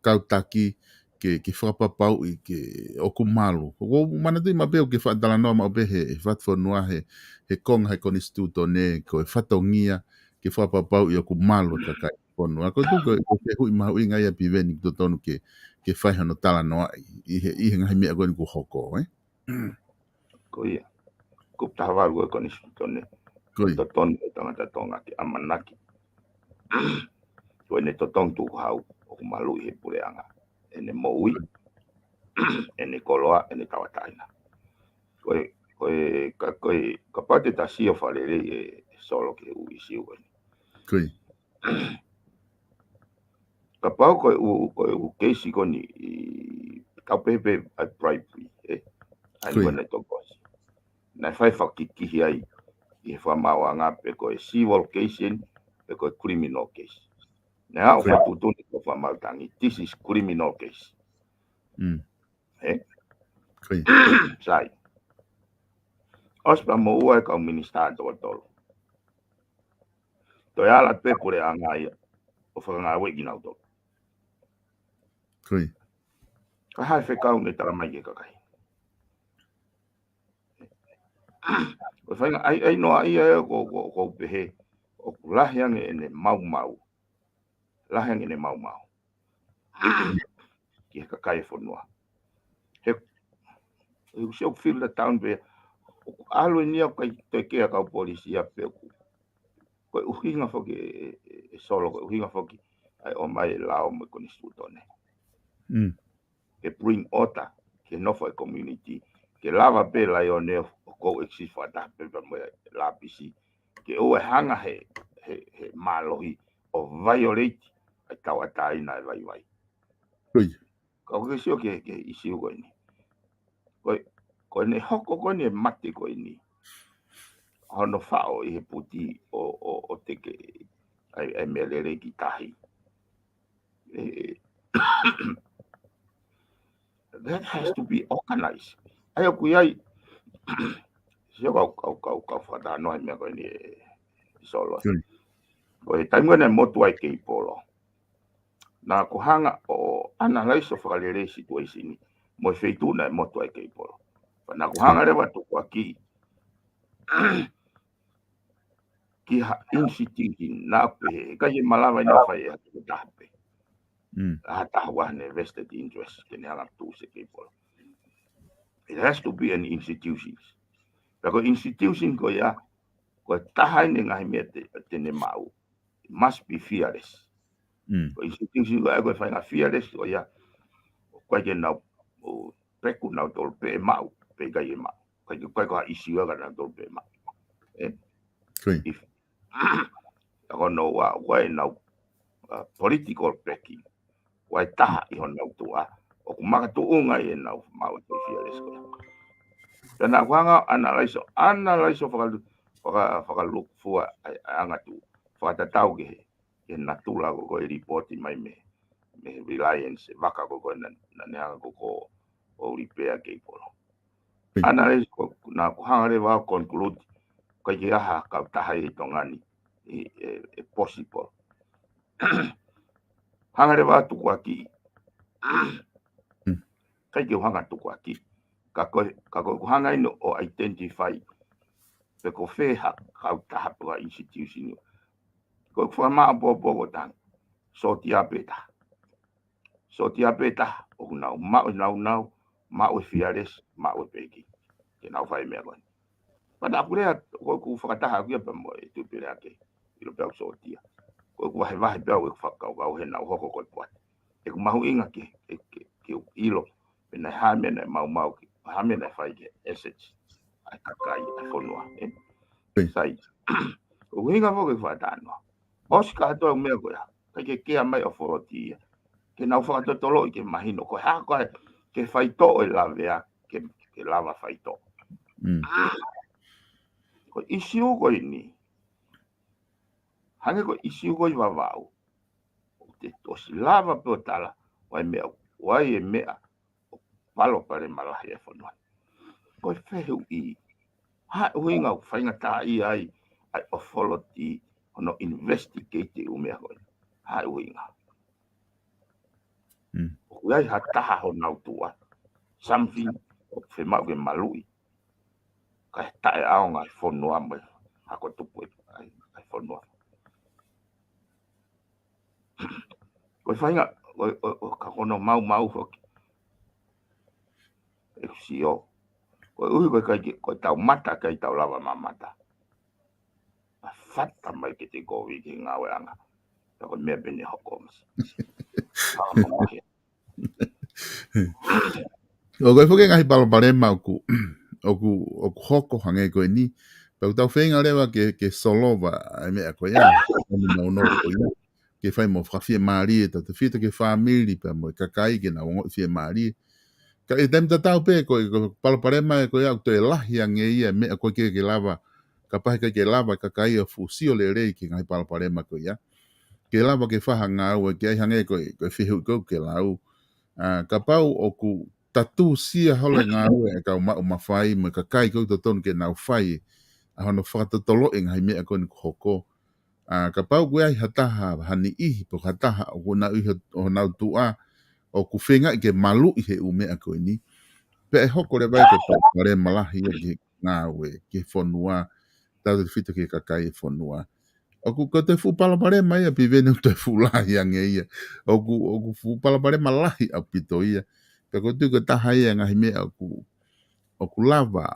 kau taki ke, ke fakapapauʻi ke ʻoku malu. ʻOku ou manatuʻi maʻu pē ʻoku ke faʻa talanoa maʻu pē he, he fatu fonua he, he konga he konisitūtone, ko e fatongia ke fakapapauʻi ʻoku malu e kakai fonua. Ko e tuʻu ko e, ko e fehuʻi mahuʻinga ia Piveni totonu ke, ke fai hono talanoaʻi ʻi he, ʻi he ngaahi meʻa ko eni kuo hoko, ē? Ko ia. Kupu taha valu ko e konisitūtone. Ko ia. Totonu e tangata Tonga ke ʻamanaki. Ko ʻene totongi tukuhau, ʻoku maluʻi he puleʻanga. ʻEne moʻui, ʻene koloa, ʻene tauʻatāina. Ko e, ko e, ka, ko e, kapau te ta sio fakalelei ē, ē Solo ki he ʻū ʻīsiu ko eni. Ko ia. Kapau ko e ʻū, ko e ʻū keisi ko eni ʻi, kau pehē pē ʻa e bribery, ē? ʻA ia ko ia. Ko ena ʻi Tonga Posi. Naʻe fai fakakikihi ai ʻi he fakamaauʻanga pe ko e civil case eni, pe ko e criminal case. Naʻe aʻu, ko ia, fakatuʻutuʻuni ko Fakamaauʻanga, this is criminal case. Mm. Ē? Ko ia. Sai. ʻOsi pea moʻua e kau minisitā toko tolu. Toe ala pē puleʻanga ia ʻo fakangāueʻi kinautolu. Ko ia. Ka hā e fekau naʻe tala mai ki he kakai? Ko e faʻahinga ʻai, ʻai noa ia ē ko, ko, ko pehē, ʻoku lahi ange ʻene maumau. Lahi ange ʻene maumau ki he kakai e fonua. He, he ʻoku sio ʻoku feel down pē, ʻoku ʻalu eni ia ʻoku ʻikai toe kea kau polisi ia pe ʻoku. Ko e ʻuhinga foki ē, ē, ē Solo, ko e ʻuhinga foki ʻa e ʻomai e lao mo e konisitūtone. Mm. Ke bring order ki he nofo e community, ke lava pē Laione ʻo coexist fakataha pē pea mo e Lapisi, ke ʻoua ʻe hanga he, he, he mālohi ʻo violate ʻa e tauʻatāina ʻa e vaivai. Ko ia. Ka ʻoku ke sio ki he, ki he ʻīsiu ko eni. Ko e, ko ʻene hoko ko eni e mate ko eni. Hono faʻo ʻi he puti ʻo, ʻo, ʻo teke ʻa e, ʻa e meʻalele ki tahi. Ē, that has to be organized. ʻA ia ʻoku ʻi ai, sio kau, kau, kau, kau fakatalanoa he meʻa ko eni ē Solo. Sure. Ko e taimi ko ē naʻe motu ai Keipolo. Naʻa ku hanga ʻo analyze ʻo fakalelei e situation ni mo e feituʻu naʻe motu ai Keipolo. Pea naʻa ku hanga leva ʻo tukuakiʻi ki ha institution naʻa ku pehē, ʻikai ke malava ʻena ʻo fai ʻe ha tokotaha pē. Mm. Ha taha ʻoku ʻi ai haʻane vested interest ke ne hanga ʻo tuʻusi Keipolo. It has to be an institution. Pea ko e institution ko ia, ko e taha ʻeni e ngaahi meʻa te, te ne maʻu. It must be fearless. Mm. Ko e institution ko ia, ko e faʻahinga fearless ko ia, ʻoku ʻikai ke nau, ʻo peku nautolu pe ʻe maʻu, pe ʻikai ke maʻu. ʻIkai ke, ʻikai ko ha ʻīsiu ia kia nautolu pe ʻe maʻu. Ē? Ko ia. If, ʻa ko hono ua, ʻoku ʻi ai ʻenau, uh, political backing. ʻOku ʻi ai e taha ʻi honau tuʻa ʻoku makatuʻunga ai ʻenau maʻu e fearless ko ia. Pea naʻa ku hanga ʻo analyze, analyze ʻo fakalu-, faka-, fakalukufua ʻa e, ʻa e angatuʻu. Fakatatau ki he, ki he natula ko ē ko e lipooti mai mei, mei he Reliance, e vaka ko ē ko ē naʻa, naʻa ne hanga ko ē ʻo, ʻo repair Keipolo. Analyze ko, naʻa ku hanga leva ʻo conclude, ʻikai ke ʻi ai ha kautaha ʻi Tonga ni, ʻi, ʻe, ʻe possible. Hanga leva ʻo tukuakiʻi. Mm. ʻIkai ke u hanga ʻo tukuakiʻi. Ka ko e, ka ko e, ʻoku hanga ʻeni ʻo identify pe ko fē ha kautaha pe ko ha institution. Ko e fakamāʻopoʻopo ko e tangi. Sōtia pē taha. Sōtia pē taha, ʻoku nau maʻu e nāunau, maʻu e fearless, maʻu e backing. Ke nau fai e meʻa ko eni. Pea naʻa ku lea, ko ʻeku fakataha ʻaku ia pea mo e Tuʻipelehake, ʻilo pē ʻoku sōtia. Ko ʻeku vahevahe pē ʻeku fakakaukau he naʻa ku hoko ko e poate. ʻEku mahuʻinga ke, ke, ke, ke u ʻilo pe naʻe hā e meʻa naʻe maumau ki, hā e meʻa naʻe fai ki he assets ʻa e kakai ʻa e fonua, ē? Sai. ʻUhinga foki ʻeku fakatalanoa. ʻOsi kātoa e meʻa ko ia, ʻikai ke kea mai ʻo Foloti ia. Ke nau fakatotoloʻi ke mahino, ko e hā ko ē ke faitoʻo e lavea, ke, ke lava faitoʻo. Ko e ʻisiū ko eni, hangē ko e ʻisiū ko ē ʻi Vavaʻu, ʻoku te ʻosi lava pē ʻo tala, ʻoku ʻi ai e meʻa, ʻoku ʻi ai e meʻa ʻoku palopalema lahi e fonua. Ko e fehuʻi, hā e ʻuhinga ʻoku faingataʻaʻia ai ʻa e Foloti hono investigate e ʻū meʻa ko ē? Hā e ʻuhinga? ʻOku ʻi ai ha taha honau tuʻa, something ʻoku fiemaʻu ke maluʻi, kae taʻeʻaonga e fonua mo e hako tupu e, ʻa e, ʻa e fonua. Ko e faʻahinga, ko e, ko e, ko e ka kono maumau foki ʻeku sio. Koeʻuhi ko e ʻikai ke, ko e tau mata ʻikai tau lava mamata. ʻA fata mai ke te kovi ke ngāueʻanga. Ka ko e meʻa pē ʻe hoko masi. ʻOku ʻi ai foki e ngaahi palopalema ʻoku, ʻoku, ʻoku hoko hangē ko eni. Pea ʻoku tau feinga leva ke, ke solova ʻa e meʻa ko ia, ʻa e meʻa ʻoku nau ko ia. Ke fai mo fakafiemālie, tautefito ki he fāmili, pea mo e kakai ke nau ongoʻi fiemālie. Ka ʻi he taimi tatau pē, ko e, ko e palopalema ē ko ia, ʻoku toe lahi ange ia, meʻa ko ē ʻikai ke lava, kapau he ʻikai ke lava e kakai ʻo fuʻu sio lelei ki he ngaahi palopalema ko ia. Ke lava ke fai ha ngāue, ke ʻai hangē ko e, ko e fehuʻi ko ē ʻoku ke lau. ʻA, kapau ʻoku tatūsia holo e ngāue ʻa e kau maʻu mafai mo e kakai ko ē ʻoku totonu ke nau fai ʻa hono fakatotoloʻi e ngaahi meʻa ko eni ʻoku hoko. ʻA, kapau ʻoku ʻi ai ha taha, ha niʻihi, pe ko ha taha ʻoku nau ʻi ho-, honau tuʻa, ʻoku feingaʻi ke maluʻi he ʻū meʻa ko eni, pea ʻe hoko leva ia ko e palopalema lahi ia ki he ngāue, ki he fonua, tautefito ki he kakai e fonua. ʻOku, ko e fuʻu palopalema ia, Piveni, ʻoku toe fuʻu lahi ange ia. ʻOku, ʻoku fuʻu palopalema lahi ʻaupito ia. Pea ʻoku ou tui ko e taha ia e ngaahi meʻa ʻoku, ʻoku lava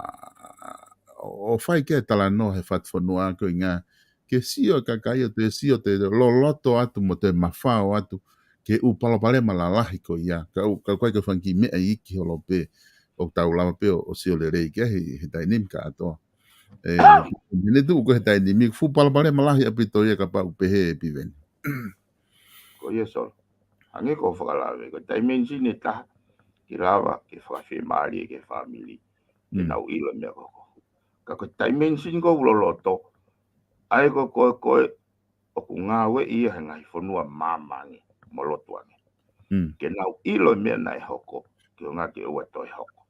ʻo, ʻo fai ki ai e talanoa he fatu fonua ko e ʻuhinga ke sio e kakai ʻo toe sio, toe loloto atu mo toe mafao atu ki he ʻū palopalema lalahi ko ia. Ka ʻoku, ka ʻoku ʻikai ko e fanga kiʻi meʻa iiki holo pē, ʻoku tau lava pē ʻo, ʻo sio lelei ki ai he, he taimi ni kātoa. ʻE, ne tuʻu ko e he taimi ni, fuʻu palopalema lahi ʻaupito ia kapau ʻoku pehē ʻe Piveni. Ko ia Solo. Hangē ko e fakalave, ko e dimension ʻe taha, ke lava ke fakafiemālie ki he fāmili, ke nau ʻilo e meʻa ko ē. Ka ko e dimension ko ē ʻoku loloto, ʻa ia ko e, ko e, ko e ʻoku ngāueʻi ia he ngaahi fonua maama ange mo lotu ange. Ke nau ʻilo e meʻa naʻe hoko, ke ʻuhinga ke ʻoua toe hoko.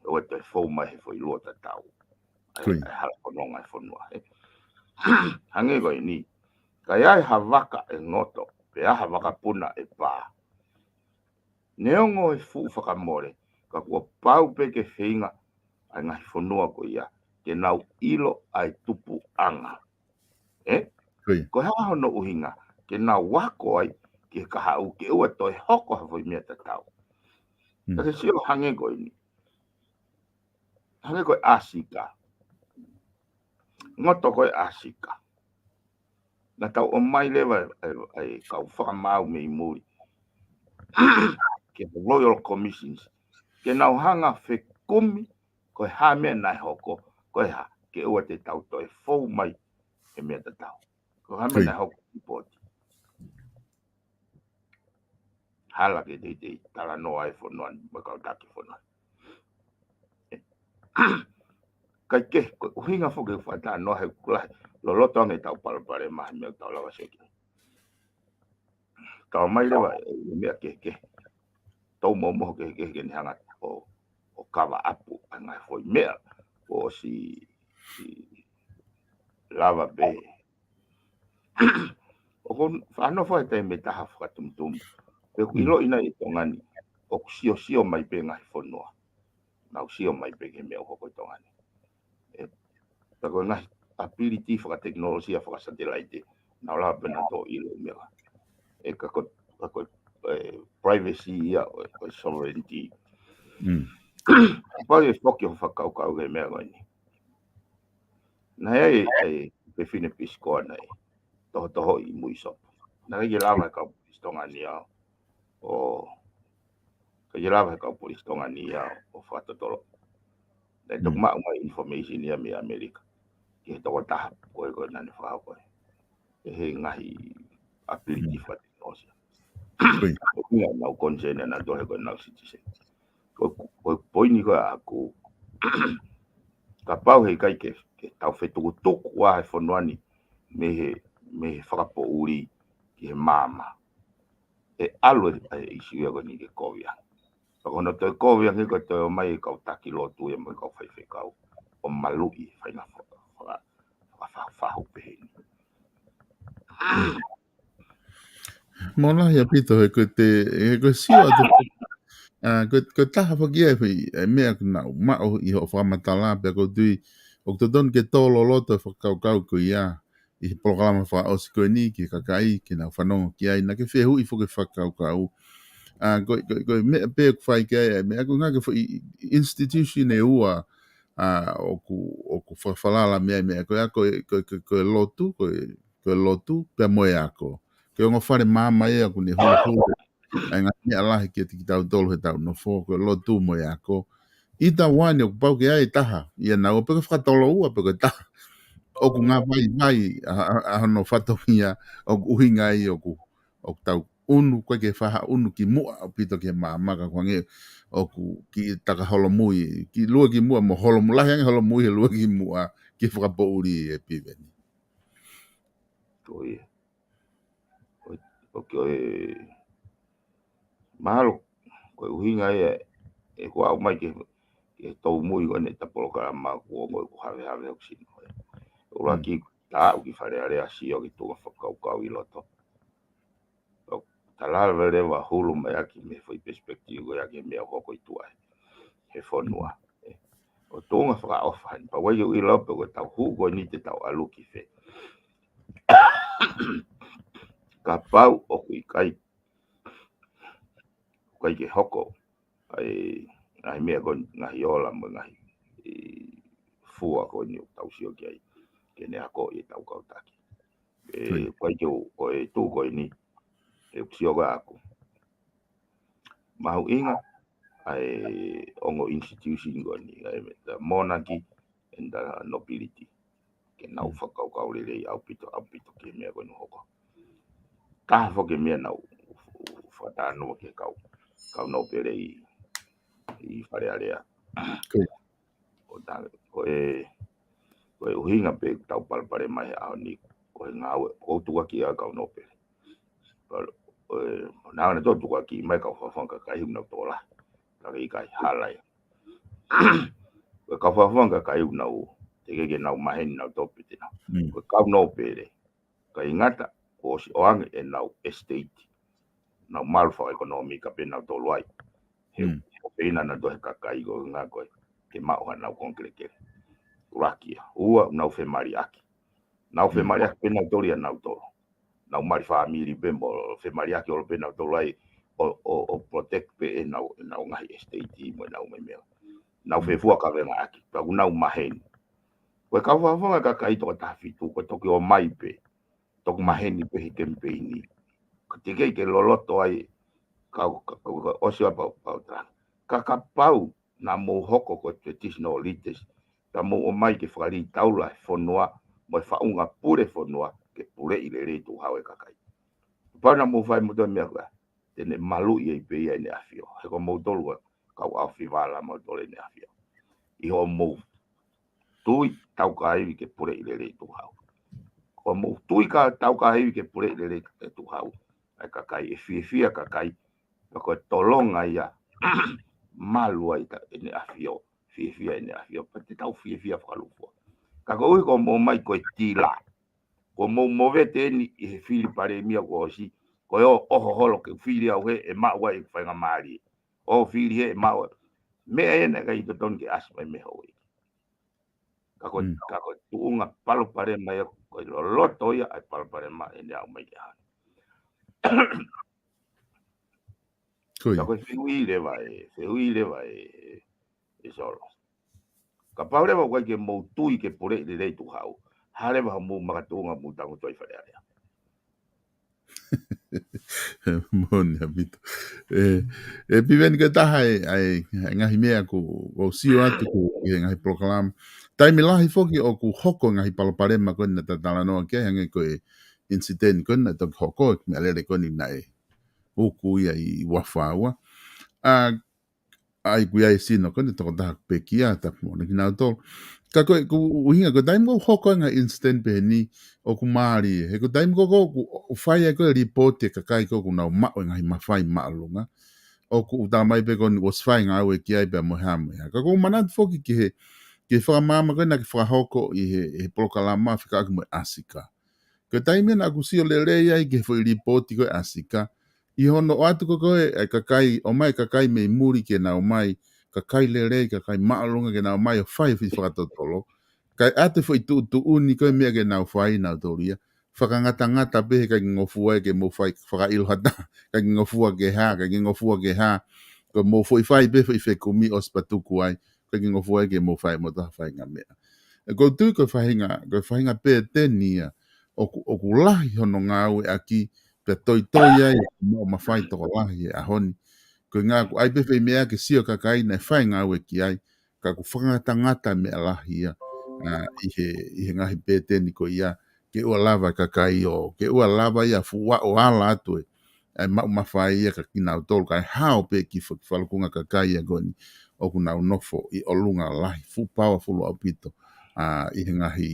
ʻOua toe fou mai he foʻi luo tatau. ʻA e, ʻa e hala fononga e fonua, ē. Hangē ko eni, ka ʻi ai ha vaka ʻe ngoto, pe ʻi ai ha vakapuna ʻe pā. Neongo e fuʻu fakamole, ka kuo pau pē ke feinga ʻa e ngaahi fonua ko ia ke nau ʻilo ʻa e tupuʻanga. Ē? Ko e hā hono ʻuhinga ke nau ako ai ki he kahaʻu ke ʻoua toe hoko ha foʻi meʻa tatau. Ka ke sio hangē ko eni. Hangē ko e ʻAsika. Ngoto ko e ʻAsika. Naʻa tau ʻomai leva e, e, e kau fakamaau mei muli ki he Royal Commissions ke nau hanga fekumi ko e hā e meʻa naʻe hoko, ko e hā, ke ʻoua te tau toe fou mai he meʻa tatau. Ko e hā e meʻa naʻe hoko ʻi Poti. Hala ke teitei talanoa e fonua ni, mo e kau taki fonua ni. Kae kehe, ko e ʻuhinga foki e fakatalanoa he ʻoku lahi, loloto ange e tau palopalema he meʻa ʻoku tau lava seki. Tau mai leva e meʻa kehekehe. Tau momoho kehekehe ke ne hanga ʻo, ʻo kava apu ʻa e ngaahi foʻi meʻa kuo ʻosi, ʻosi lava pē. ʻOku ou faʻa nofo he taimi ʻe taha fakatumutumu. Pea ʻoku ʻiloʻi nai ʻe Tonga ni, ʻoku siosio mai pē ngaahi fonua. Nau sio mai pē ki he meʻa ʻoku hoko ʻi Tonga ni. ʻE, pea ko e ngaahi ability fakatekinolosia, fakasatelaite, nau lava pē nau tō ʻilo meʻa. ʻE ka ko, ka ko, e, privacy ia, ʻo, ʻo e sovereignty. Pau ʻe foki ho fakakaukau ki he meʻa ko eni. Naʻe ʻi ai e fefine Pisikoa naʻe tohotohoʻi ʻi mui sopu. Naʻe ʻikai ke lava he kau polisi Tonga ni ia ʻo, ʻikai ke lava he kau polisi Tonga ni ia ʻo fakatotolo. Naʻe toki maʻu mai information ia mei ʻAmelika ki he tokotaha ko ē ko ē naʻa ne fakahoko ʻe he ngaahi ability fakatekinolosia. Ko ia naʻa nau concern ʻanautolu he ko ʻenau citizen. Ko, ko e poini ko ē ʻaʻaku, kapau heʻikai ke, ke tau fetukutuku ʻa e fonua ni mei he, mei he fakapoʻuli ki he maama, ʻe ʻalu e, e issue ia ko eni ke kovi ange. Pea ko hono toe kovi ange ko e toe ō mai e kau taki lotu ia mo e kau faifekau ʻo maluʻi e faʻahinga fa-, fa-, fa-, fa-, fahu pehē ni. Mou lahi ʻaupito he ko e te, he ko e sio atu. ʻA, ko e, ko e taha foki ia e, e meʻa ʻoku nau maʻu ʻi hoʻo fakamatala pea ʻoku ou tui ʻoku totonu ke tō loloto e fakakaukau ko ia ʻi he polokalama fakaʻosi ko eni ki he kakai ke nau fanongo ki ai, naʻa ke fehuʻi foki e fakakaukau. ʻA, ko e, ko e, ko e meʻa pē ʻoku fai ki ai, e meʻa ʻoku ngāueʻaki foʻi institution ʻe ua, ʻa, ʻoku, ʻoku fakafalala mei ai e meʻa ko ia, ko e, ko e, ko e, ko e lotu, ko e, ko e lotu, pea mo e ako. Ko e ongo fale maama ia ʻoku ne huluhulu ʻa e ngaahi meʻa lahi kiate kitautolu he taʻu nofo, ko e lotu mo e ako. ʻI Taiuani ʻoku pau ke ʻi ai e taha ia naʻa ʻoku pehē ko e fakatolo ua pe ko e taha. ʻOku ngāvaivai ʻa, ʻa, ʻa hono fatongia, ʻoku ʻuhinga ai ʻoku, ʻoku tau ʻunu, ko e ke faʻa ʻunu ki muʻa ʻaupito ki he maama ka ko e hangē ʻoku kiʻi taka holomui, kiʻi lue ki muʻa mo holomui, lahi ange holomui he lue ki muʻa ki he fakapoʻuli e Piveni. Ko ia. ʻO, ʻo, ko e, mahalo, ko e ʻuhinga ia ʻeku ʻaʻau mai ki he, ki he toumui ko eni ʻeta polokalama kuo ongo ʻeku havehave hoku sino. ʻUluaki, tā ʻaʻaku ki Fale Alea sio ki he tuʻunga fakakaukau ʻi loto. ʻO, tā lava leva hulu mai ʻaki mei he foʻi perspective ko ia ki he meʻa ʻoku hoko ʻi tuʻa he fonua. ʻE, ʻo tuʻunga fakaʻofa heni, pea ʻoku ʻikai ke u ʻilo pe ko e tau hū ko eni te tau ʻalu ki fē. Kapau ʻoku ʻikai, ʻikai ke hoko ʻa e, ʻa e meʻa ko eni, ngaahi ola mo e ngaahi, e, fua ko eni ʻoku tau sio ki ai, ke ne akoʻi ʻetau kau taki. ʻE, ʻoku ʻikai ke u, ko e tuʻu ko eni, ʻeku sio ko ē ʻaʻaku, mahuʻinga ʻa e ongo institution ko eni, ʻa e, the monarchy and the nobility. Ke nau fakakaukau lelei ʻaupito, ʻaupito ki he meʻa ko eni ʻoku hoko. Taha foki e meʻa naʻa ku fakatalanoa ki he kau, kau nōpele ʻi, ʻi Fale Alea. Ko e, ko e ʻuhinga pē ʻetau palopalema he ʻaho ni, ko e ngāue, ʻoku tukuakiʻi ʻa e kau nōpele. Pea, ʻe, ʻo nau ʻalu ʻo tukuakiʻi mai e kau fakafofonga kakai ʻoku nau tō lahi. Ka ke ʻikai hala ia. Ko e kau fakafofonga kakai ʻoku nau, teʻeki ke nau maheni nautolu pe te nau. Ko e kau nōpele, ʻikai ngata, kuo ʻosi ʻoange ʻenau estate. Nau malu fakaʻekonōmika pē nautolu ai. He, he ʻoku feʻina nautolu he kakai ko e ngaahi ko e, ke maʻu haʻanau konga kelekele. ʻUluaki ia. Ua, nau femaliʻaki. Nau femaliʻaki pē nautolu ia nautolu. Nau mali fāmili pē mo femaliʻaki holo pē nautolu ai ʻo, ʻo, ʻo protect pē ʻenau, ʻenau ngaahi estate mo ʻenau meʻa. Nau fefua kavengaʻaki, pea kuo nau maheni. Ko e kau fakafofonga kakai toko taha fitu, ko e toki ō mai pē, toki maheni pē he kemipeini. Ka teʻeki ke loloto ai, kau, ka, ka, ka, ʻosi ʻa pau, pau tā. Ka kapau naʻa mou hoko ko e traditional leaders, ka mou ō mai ke fakalītaula e fonua, mo e faʻunga pule fonua, ke puleʻi lelei tuʻu hau e kakai. Kapau naʻa mou fai moutolu e meʻa ko ia, te ne maluʻi ai pē ia ʻEne ʻAfio. He ko moutolu ko e kau ʻaofi vala moutolu ʻEne ʻAfio. ʻI hoʻomou tui taukaʻi ivi ke puleʻi lelei tuʻu hau. Ko hoʻomou tui ka taukaʻi ivi ke puleʻi lelei tuʻu hau. ʻA e kakai, ʻe fiefia kakai, pea ko e tolonga ia, malu ai ʻa ʻEne ʻAfio, fiefia ʻEne ʻAfio, pea te tau fiefia fakalūkufua. Ka koeʻuhi ko hoʻomou ō mai ko e tila. Ko hoʻomou movete eni ʻi he fili palēmia kuo ʻosi, ko e ʻo, ʻoho holo ke fili au hē ʻe maʻu ai ʻeku faingamālie. ʻO fili hē ʻe maʻu ai. Meʻa ena ʻikai totonu ke ʻasi mai mei he houʻeiki. Ka ko e, ka ko e tuʻunga palopalema ia, ko e loloto ia ʻa e palopalema ʻene aʻu mai ki he ʻaho ni. Ko ia. Ka ko e fehuʻi leva ē, fehuʻi leva ē, ē Solo. Kapau leva ʻoku ʻikai ke mou tui ke puleʻi lelei Tuʻuhaʻu, hā leva hoʻomou makatuʻunga mou tangutu ai Fale Alea. Moʻoni ʻaupito. ʻE, ʻe Piveni, ko e taha ʻa e, ʻa e, ʻa e ngaahi meʻa ʻoku, ʻoku ou sio atu ki he ngaahi polokalama. Taimi lahi foki ʻoku hoko e ngaahi palopalema ko ena naʻa ta talanoa ki ai, hangē ko e incident ko ena naʻe toki hoko, meʻalele ko eni naʻe uku ia ʻi Uafaua. ʻA, ʻa ia ʻoku ʻi ai e sino ko ena tokotaha pekia, tapu mo kinautolu. Ka ko e, ko e ʻuhinga, ko e taimi ko ē ʻoku hoko e ngaahi incident pehē ni, ʻoku mālie. He ko e taimi ko ē ʻoku, ʻoku fai ai ko ē e lipooti e kakai ko ē ʻoku nau maʻu e ngaahi mafai māʻolunga, ʻoku tala mai pē ko eni ʻosi fai e ngāue ki ai pea mo e hā mo e hā. Ka ʻoku ou manatu foki ki he, ki he fakamaama ko ē naʻe fakahoko ʻi he, he polokalama fekauʻaki mo e ʻAsika. Ko e taimi ia naʻa ku sio lelei ai ki he foʻi lipooti ko ē ʻa e ʻAsika, ʻi hono ʻoatu ko ē e kakai, ʻomai e kakai mei muli ke nau ōmai, kakai lelei, kakai māʻolunga ke nau ōmai ʻo fai e foʻi fakatotolo. Kae ʻatu e foʻi tuʻutuʻuni ko ē meʻa ke nau fai nautolu ia, fakangatangata pē he ʻikai ke ngofua ia ke mou fai fakaʻilo ha taha, ʻikai ke ngofua ke hā, ʻikai ke ngofua ke hā, ko e mou foʻi fai pē foʻi fekumi ʻosi pea tuku ai, ʻikai ke ngofua ia ke mou fai mo ha faʻahinga meʻa. ʻE, ʻoku ou tui ko e faʻahinga, ko e faʻahinga pēteni ia, ʻoku, ʻoku lahi hono ngāueʻaki, pea toitoi ai, mo e mafai tokolahi he ʻaho ni. Ko e ʻuhinga ʻoku ʻi ai pē foʻi meʻa ke sio e kakai naʻe fai e ngāue ki ai, ka ʻoku fakangatangata e meʻa lahi ia, ʻa, ʻi he, ʻi he ngaahi pēteni ko ia, ke ʻoua lava e kakai ʻo, ke ʻoua lava ia ʻo fuʻu ʻo ala atu e, ʻa e maʻu mafai ia kia kinautolu, kae hao pē ki he fa-, falukunga kakai ia ko eni ʻoku nau nofo ʻi ʻolunga lahi, fuʻu powerful ʻaupito, ʻa, ʻi he ngaahi,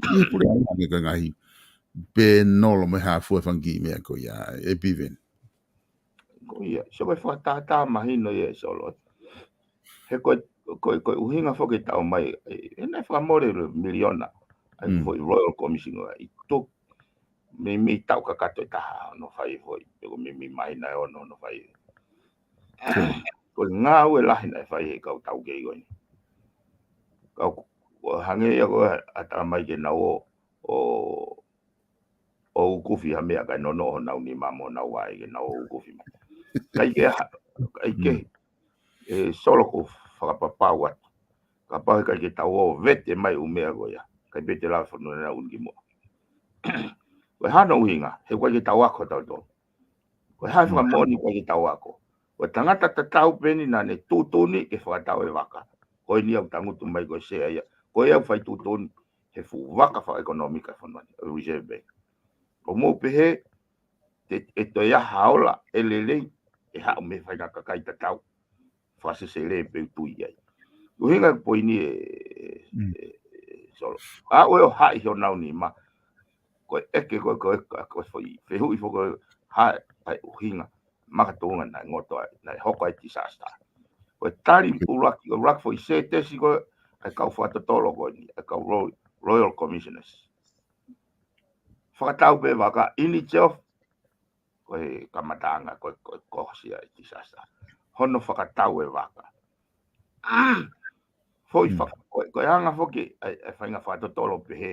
ʻi he puleʻanga, ko e ngaahi pēnolo mo e hā fua e fanga kiʻi meʻa ko ia, ʻe Piveni. Ko ia, so ko e fakatātā mahino ia ʻe Solo. He ko e, ko e, ko e ʻuhinga foki ʻetau ōmai, ʻe, ʻe naʻe fakamole e miliona, ʻa e, mm, foʻi Royal Commission ʻa ia ʻi Tonga. Meimei taʻu kakato ʻe taha hono fai foʻi, pe ko e meimei māhina ʻe ono hono fai. Ko e ngāue lahi naʻe fai ʻe he kau taukei ko eni. Kau, ʻo hangē ia ko ē ʻa e tala mai ke nau ō, ʻo, ʻo ukufi ha meʻa kae nonoʻo honau nima mo honau vaʻe ke nau ō ukufi mai. ʻIkai ke ha, ʻikai ke, mm, ʻe Solo, ʻoku ou fakapapau atu, kapau he ʻikai ke tau ō vete mai e ʻū meʻa ko ia, ʻikai pē te lava e fonua naʻa ʻunu ki muʻa. Ko e hā hono ʻuhinga? He ʻoku ʻikai ke tau ako tautolu. Ko e hā e, mm, fakamoʻoni ʻoku ʻikai ke tau ako? Ko e tangata tatau pē eni naʻa ne tuʻutuʻuni ke fakatau e vaka. Ko eni ʻoku tangutu mai ko e sea ia. Ko ia ʻoku fai tuʻutuʻuni he fuʻu vaka fakaʻekonōmika e fonua ni, Reserve Bank. ʻOku mou pehē, te, ʻe toe ʻi ai ha ola ʻe lelei, ʻe haʻu mei he faʻahinga kakai tatau. Fakasesele pē ʻoku tui ai. ʻUhinga e poini ē, mm, ē, ē, Solo. ʻA ē ʻoku haʻi honau nima. Ko e ʻeke ko ē, ko e, ko e foʻi fehuʻi foki ko e hā e ʻuhinga makatuʻunga naʻe ngoto ai, naʻe hoko ai e disaster. Ko e tali ʻuluaki, ko e ʻuluaki foʻi sētesi ko ē ʻa e kau fakatotolo ko eni, ʻa e kau Roy-, Royal Commissioners. Fakatau pē vaka, in itself, ko e kamataʻanga, ko e, ko e kosi ʻa e disaster. Hono fakatau e vaka. Foʻi, mm, faka-, ko e, ko e anga foki ʻa e, ʻa e faʻahinga fakatotolo pehē,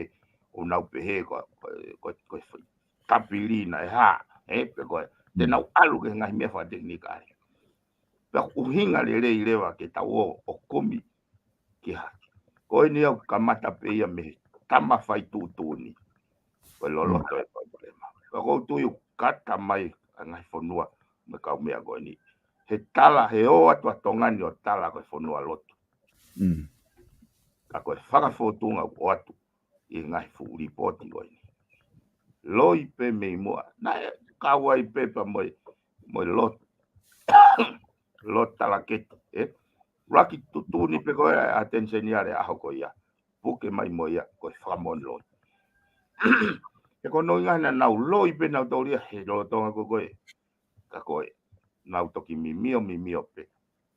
ʻoku nau pehē ko, ko, ko, ko e foʻi tapili naʻe hā, ē, pe ko e, te, mm, nau ʻalu ki he ngaahi meʻa fakatekinikale. Pea ʻoku ʻuhinga lelei leva ke tau ō ʻo kumi ki ha. Ko eni ʻoku kamata pē ia mei he tama fai tuʻutuʻuni. Ko e loloto, mm, e palopalema. Pea ʻoku ou tui ʻoku kata mai ʻa e ngaahi fonua mo e kau meʻa ko eni. He tala, he ō atu ʻa Tonga ni ʻo tala ko e fonua lotu. Mm. Ka ko e fakafōtunga ʻoku ʻoatu ʻi he ngaahi fuʻu lipooti ko eni. Loi pē mei muʻa. Naʻe kau ai pē pea mo e, mo e lotu, lotu talaketi, ē? ʻUluaki tuʻutuʻuni pē ko ē ʻa Teni Seniale he ʻaho ko ia. Puke mai mo ia, ko e fakamoʻoni loi. He ko hono ʻuhinga naʻa nau loi pē nautolu ia he lolotonga ko ē ko ē. Ka ko ē, nau toki mimio, mimio pē.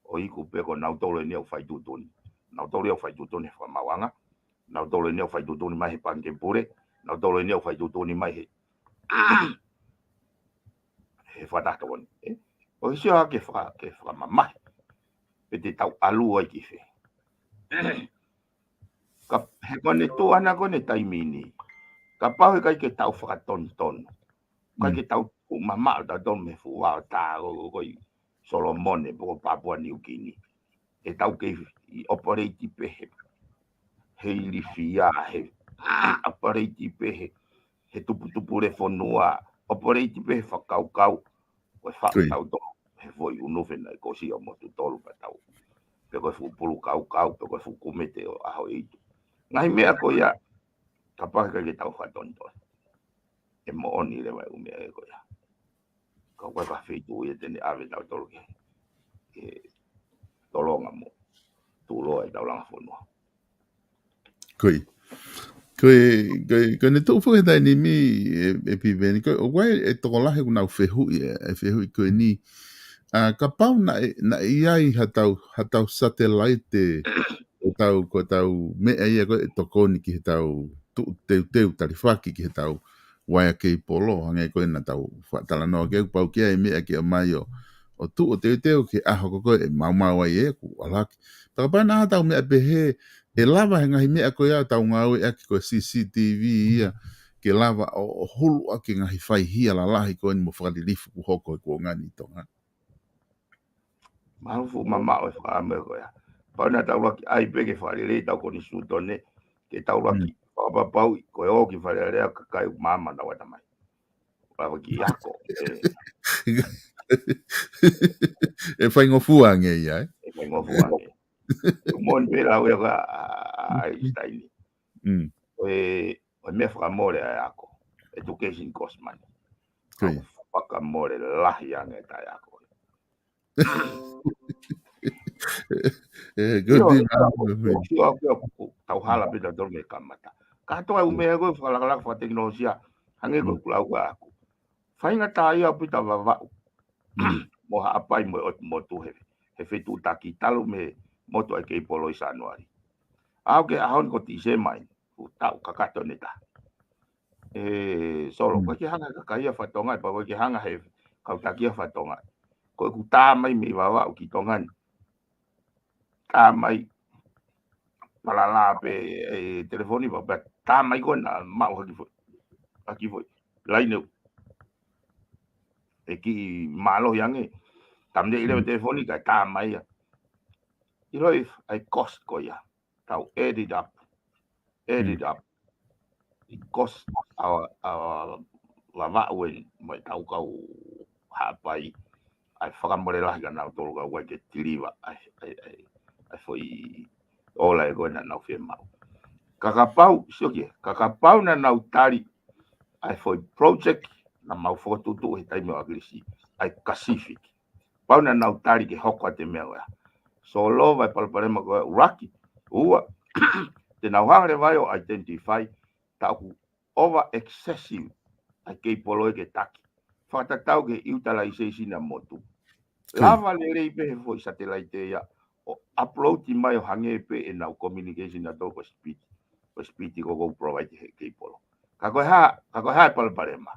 ʻO iku pē ko nautolu eni ʻoku fai tuʻutuʻuni. Nautolu ia ʻoku fai tuʻutuʻuni he fakamaauʻanga. Nautolu eni ʻoku fai tuʻutuʻuni mai he Pangikē Pule. Nautolu eni ʻoku fai tuʻutuʻuni mai he, he Fakataha Tokoni. Ē? ʻOku ʻi ai ha ke faka-, ke fakamamahi. Pe te tau ʻalu ai ki fē. Ka, he ko ʻene tuʻu ʻana ko ē ʻene taimi ni. Kapau he ʻikai ke tau fakatonutonu. ʻIkai, mm, ke tau tuʻu mamaʻo tautolu mei he fuʻu vao tā ko, ko, ko ʻi Solomone, pe ko Papua Niukini. ʻE tau kei ʻi operate pē he he ilifia, he ʻapareiti pē he, he tuputupu le fonua, ʻapareiti pē he fakakaukau, ko e faʻu tau tō, he foʻi unufe naʻe kosi ʻo motu tolu pa tau. Pe ko e fuʻu pulu kaukau, pe ko e fuʻu kumete ʻo ʻaho ʻeitu. Ngaahi meʻa ko ia, kapau he ʻikai ke tau fakatonutonu. ʻE moʻoni leva e ʻū meʻa ko ia. Ka ko e ka feituʻu ia te ne ʻave tau tolu ke, ke tolonga mo tuʻuloa e tau langa fonua. Ko ia. Ko e, ko e, ko e ne tuʻu foki he taimi ni ē, ē Piveni, ko e, ʻoku ʻi ai e tokolahi ʻoku nau fehuʻi, ē, e fehuʻi ko eni. ʻA, kapau naʻe, naʻe ʻi ai ha tau, ha tau satelaite, ko e tau, ko e tau meʻa ia ko e tokoni ki he tau tuʻu teuteu talifaki ki he tau uaea keipolo, hangē ko ena tau faʻa talanoa ki ai, pau ke ʻi ai e meʻa ke ʻomai ʻo, ʻo tuʻu ʻo teuteu ki he ʻaho ko ē ʻe maumau ai ē, kuo ʻalu hake. Pea kapau naʻa tau meʻa pehē, ʻe lava he ngaahi meʻa ko ia ʻoku tau ngāueʻaki ko e C C T V ia, ke lava ʻo, ʻo hulu ʻaki e ngaahi faihia lalahi ko eni mo fakalilifu kuo hoko he kuonga ni ʻi Tonga. Mahufu mamaʻo e fakaʻamu ko ia. Pau naʻa tau laki ai pē ke fakalelei tau konisitūtone, ke tau laki fakapapauʻi ko e ō ki Fale Alea kakai ʻoku maama nau ʻatamai. Lava ki ako, ē. ʻE faingofua ange ia, ē? ʻE faingofua ange. Moʻoni pē lau ia ka, ʻa, ʻa, ʻa, Einstein. Mm. ʻO e, ʻo e meʻa fakamole ʻa e ako. Education cost money. Ko ia. Fakamole lahi ange taʻe ako. Eh, good ʻIo, thing, ʻio, ah, ʻio, ʻio, ʻio, ʻio, tau hala pē tautolu mei he kamata. Kātoa e ʻū meʻa ko e fakalakalaka fakatekinolosia, hangē ko e kulau ko ē ʻaku. Faingataʻaʻia ʻaupito Vavaʻu. Mo Haʻapai mo e ʻotu motu he, he fetuʻutaki talu mei he motu ʻa e keipolo ʻi Sānuali. ʻAʻu ki he ʻaho ni ko Tīsema eni, ʻoku taʻu kakato ʻeni ʻe taha. ʻE, Solo, ko e ke hanga he kakai ʻa Fatonga, pea ko e ke hanga he kau taki ʻa Fatonga. Ko ʻeku tā mai mei Vavaʻu ki Tonga ni. Tā mai, palala pē e telefoni, pea, pea tā mai ko ena, maʻu haki foʻi. Haki foʻi. Laine. ʻE kiʻi mālohi ange. Tamne ʻi leva telefoni, kae tā mai ia. ʻIlo ʻi ai cost ko ia. Tau add it up. Add it up. ʻI cost ʻa, ʻa Vavaʻu eni mo e tau kau Haʻapai. ʻAi fakamole lahi ka nau tolu ka uai ke tiliva. ʻAi, ʻai, ʻai, ʻai foʻi ola ē ko ena nau fie maʻu. Kakapau, sio ki ē, kakapau naʻa nau tali. ʻAi foʻi project naʻa mau fokotuʻutuʻu he taimi ʻo ʻAkilisi. ʻAi Pacific. Pau naʻa nau tali ke hoko atu e meʻa ko ia. Solo, vai palopalema ko ia ʻuluaki. Ua, te nau hanga leva ʻo identify, taʻu ʻoku over excessive ʻa e keipolo ē ke taki. Fakatatau ki he utilization ʻa motu. Lava lelei pē he foʻi satellite ia, ʻo upload mai ʻo hangē pē ʻenau communication ʻa toko speed. Ko speed ko ʻoku provide he keipolo. Ka ko e hā, ka ko e hā e palopalema.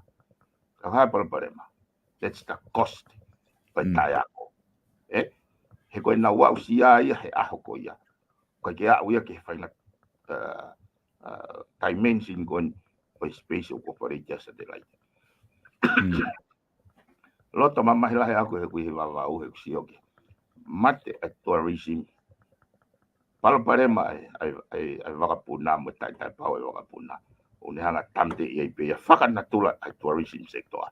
Ka ko e hā e palopalema. That's the cost. Ko e taʻeako. ʻE? He ko ʻenau aʻusia ia he ʻaho ko ia. Ko e ke aʻu ia ke fainga, uh, uh, dimension ko eni ʻo e space ʻoku operate ʻa e satellite. Loto mamahi lahi ʻaku he kui he Vavaʻu he kusi oke. Mate ʻa e tourism. Palopalema ʻa e, ʻa e, ʻa e, ʻa e vakapuna mo e taʻetaʻepau ʻa e vakapuna. ʻO ne hanga tamte ia ʻi pē ia fakanatula ʻa e tourism sector.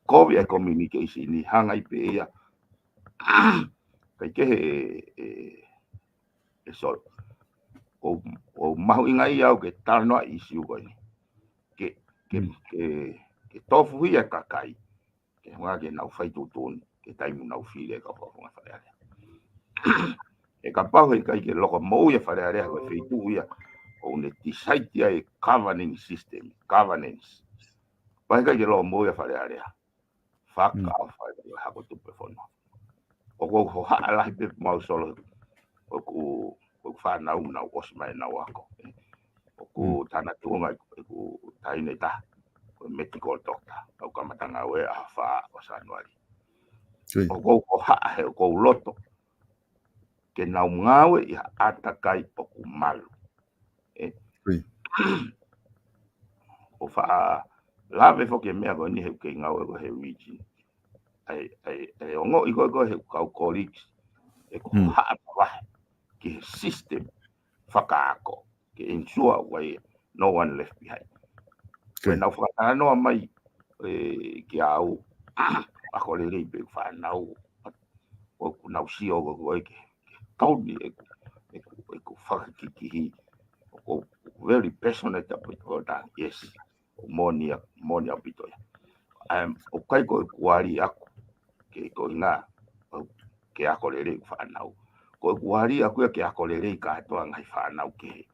Kovi ʻa e communication ni hanga ʻi pē ia. Kai ke he, e, e Solo. ʻOku, ʻoku mahuʻinga ia au ke talanoa ʻi siu ko eni. Ke, ke, ke, ke tofuhia e kakai. Ke hanga ke nau fai tuʻutuʻuni, ke taimi nau fili e kau fakafofonga Fale Alea. ʻE kapau he ʻikai ke loko moʻui ʻa Fale Alea, ko e feituʻu ia, ʻoku ne decide ai e governing system, governance. Pea ʻikai ke loko moʻui ʻa Fale Alea. Fakaʻofa e hako tupe fonua. ʻOku ou hohaʻa lahi pē mau Solo. ʻOku, ʻoku fānau nau ʻosi mai nau ako. ʻOku tana tuonga ʻeku taʻahine taha. Ko e medical doctor. Tau kamata ngāue ʻaho fā ʻo Sānuali. ʻOku ou hohaʻa he ʻoku ou loto. Ke nau ngāue ʻi ha ʻātakai ʻoku malu. ʻE. ʻO faʻa lave foki e meʻa ko eni he ʻoku kei ngāue ko he region. ʻAi, ʻai, ʻai ongoʻi ko e ko e he kau colleagues. ʻE ko haʻa mavahe ki he system fakaako. ke ensure ʻoku ʻi ai no one left behind. Ko ʻenau fakatalanoa mai, ē, kiate au, ako lelei pē ʻeku fānau, ʻoku nau sio ko ē ke, ke tau ni ʻeku, ʻeku, ʻeku fakakikihi. ʻOku very passionate about it, yes. ʻOku moʻoni ia, moʻoni ʻaupito ia. Um, ʻoku ʻikai ko ʻeku ʻalu ʻaʻaku ke ko e ngā, ʻo, ke ako lelei ʻeku fānau. Ko ʻeku ʻalu ʻaʻaku ia ke ako lelei kātoa ngaahi fānau kehe.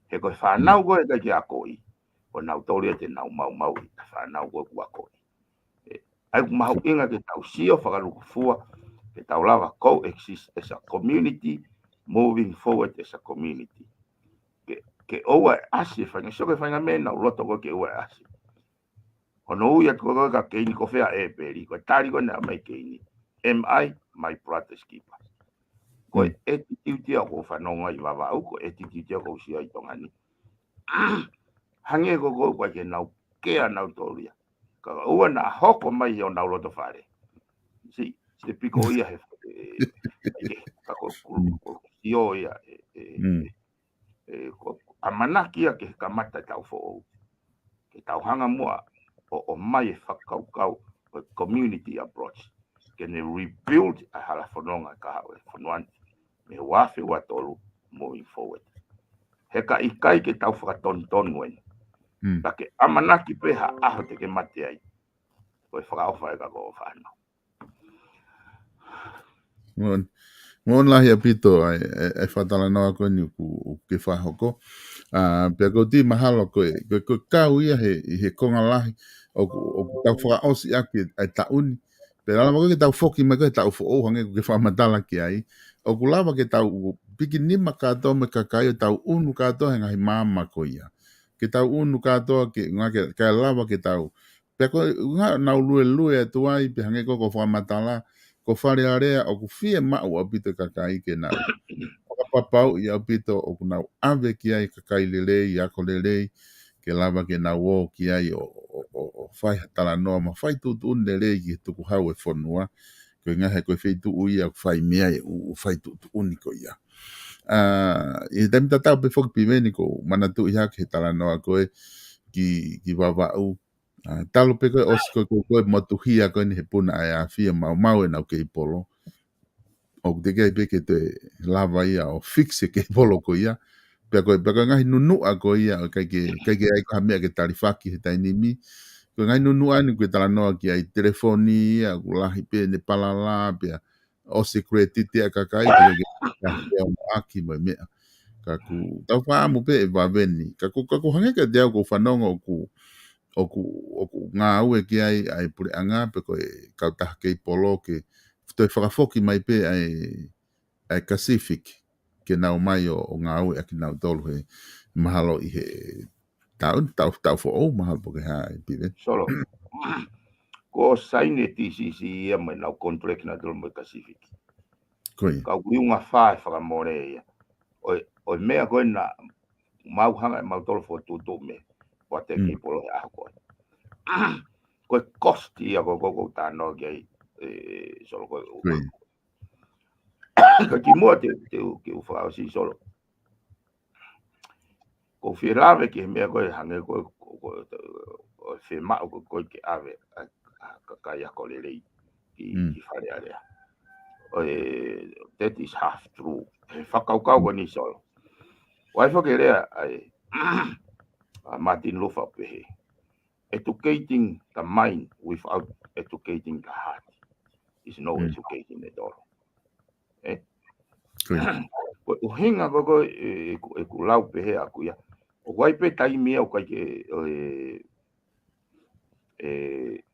He ko e fānau ko ē ʻikai ke akoʻi, ʻoku nau tōlia te nau maumauʻi, ʻa e fānau ko ē ʻoku akoʻi. ʻE, ʻa ia ʻoku mahuʻinga ke tau sio fakalūkufua, ke tau lava coexist as a community, moving forward as a community. Ke, ke ʻoua ʻe ʻasi e faʻahinga, sio ki he faʻahinga meʻa naʻa ku loto ko ē ke ʻoua ʻe ʻasi. Hono ui atu ko ē kia Keini ko fē ʻa ʻEpeli, ko e tali ko ē naʻe ʻomai ʻe Keini. Am I my brother's keeper? Ko e attitude ia ʻoku ou fanongo ai ʻi Vavaʻu, ko e attitude ia ʻoku ou sio ai ʻi Tonga ni. Hangē ko ē ʻoku ʻikai ke nau kea nautolu ia. Ka ʻoua naʻa hoko mai ʻi honau loto fale. Si, si piko ia he, ē, ē, ka ko, ko, ko, sio ia, ē, ē, ē, ko, ʻamanaki ia ke kamata ʻetau foʻou. Ke tau hanga muʻa ʻo, ʻomai e fakakaukau ʻo e community approach. Ke ne rebuild ʻa e hala fononga ka haʻu e fonua ni. Mei he ua afe ua tolu moving forward. He ka ʻikai ke tau fakatonutonu eni. Ka ke ʻamanaki pē ha ʻaho te ke mate ai. Ko e fakaʻofa ē ka ko e fānau. Moʻoni, moʻoni lahi ʻaupito ʻa e, ʻa e, ʻa e fakatalanoa ko eni ʻoku, ʻoku ke fakahoko. ʻA, pea ʻoku ou tui mahalo ko e, ko e, ko e kau ia he, ʻi he konga lahi, ʻoku, ʻoku tau fakaʻosi ʻaki ʻa e taʻu ni. Pea lava ko ē ke tau foki mai ko ē he taʻu foʻou hangē ko ē ʻoku ke fakamatala ki ai. ʻOku lava ke tau pikinima kātoa mo e kakai ʻo tau ʻunu kātoa he ngaahi maama ko ia. Ke tau ʻunu kātoa ke, ngā ke, kae lava ke tau Pea ko e ʻuhinga naʻa nau luelue atu ai, pea hangē ko ē ʻoku ou fakamatala, ko Fale Alea ʻoku fiemaʻu ʻaupito e kakai ke nau fakapapauʻi ʻaupito ʻoku nau ʻave ki ai kakai lelei, ako lelei, ke lava ke nau ō ki ai ʻo, ʻo, ʻo, ʻo fai ha talanoa mo fai tuʻutuʻuni lelei ki he tukuhau e fonua, ko e ʻuhinga he ko e feituʻu ia ʻoku fai mei ai e ʻū, ʻū fai tuʻutuʻuni ko ia. ʻA, ʻi he taimi tatau pē foki Piveni ʻoku ou manatuʻi hake he talanoa ko ē ki, ki Vavaʻu, ʻA, talu pē ko ē ʻosi ko ē, ko ē, ko ē motuhia ko eni he puna ʻa e afi ʻo maumau ʻenau keipolo. ʻOku teʻeki ai pē ke toe lava ia ʻo fix e keipolo ko ia. Pea ko e, pea ko e ngaahi nunuʻa ko ia, ʻoku ʻikai ke, ʻikai ke ʻi ai ko ha meʻa ke talifaki he taimi ni. Ko e ngaahi nunuʻa ni ʻoku ke talanoa ki ai telefoni ia, ʻoku lahi pē ʻene palala, pea ʻosi e credit ia ʻa e kakai, pea ke, ke, ke ʻoaki mo e meʻa. Ka ʻoku tau fakaʻamu pē ʻe vave ni. Ka ʻoku, ka ʻoku hangē kiate au ʻoku ou fanongo ʻoku, ʻoku, ʻoku ngāue ki ai ʻa e puleʻanga pe ko e kautaha keipolo ke toe fakafoki mai pē ʻa e, ʻa e Pacific ke nau mai ʻo, ʻo ngāue ʻaki nautolu he mahalo ʻi he taʻu, taʻu, taʻu foʻou, mahalo pe ko e hā ʻe Piveni. Solo. Ko e saini e T C C ia mo ʻenau contract nautolu mo e Pacific. Ko ia. Ka ʻoku ʻi ʻunga fā e fakamole ia. ʻO e, ʻo e meʻa ko ē naʻa mau hanga ʻe mautolu ʻo fokotuʻutuʻu mei he water keipolo he ʻaho ko ē. Ko e cost ia ko ē ʻoku ou talanoa ki ai, ē, Solo, ko e, ko ia. Ka kimuʻa te, te u, ke u fakaʻosi Solo. ʻOku ou fie lave ki he meʻa ko ē hangē ko ē, ko, ko, ʻo e fiemaʻu ko ē ke ʻave ʻa e, ʻa e kakai ako lelei ki, ki Fale Alea. ʻO e, that is half true. He fakakaukau ko eni Solo. ʻOku ʻi ai foki e lea ʻa e, ʻa Martin Luther pehē, educating the mind without educating the heart is no education at all. Ē? Ko e ʻuhinga ko ē ʻoku, ʻeku, ʻeku lau pehē ʻaʻaku ia. ʻOku ʻi ai pē taimi ia ʻoku ʻikai ke, ē, ē,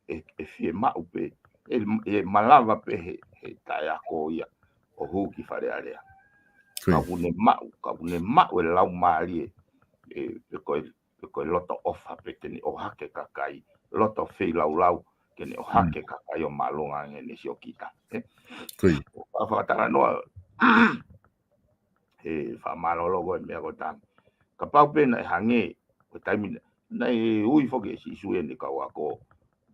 ē, ʻe fiemaʻu pē, ē, ʻe malava pē he, he taʻeako ia ʻo hū ki Fale Alea. Ka ʻoku ne maʻu, ka ʻoku ne maʻu e laumālie, ē, pe ko e pe ko e loto ʻofa pē te ne ʻohake kakai, loto feilaulau, ke ne ʻohake kakai ʻo māʻolunga ange ʻene siokita. Ē? Ko ia. Fa-, fakatalanoa, ē, fakamālōlō ko e meʻa ko e tangi. Kapau pē naʻe hangē, ko e taimi naʻe, naʻe ui foki ʻe Sīsū ʻene kau ako,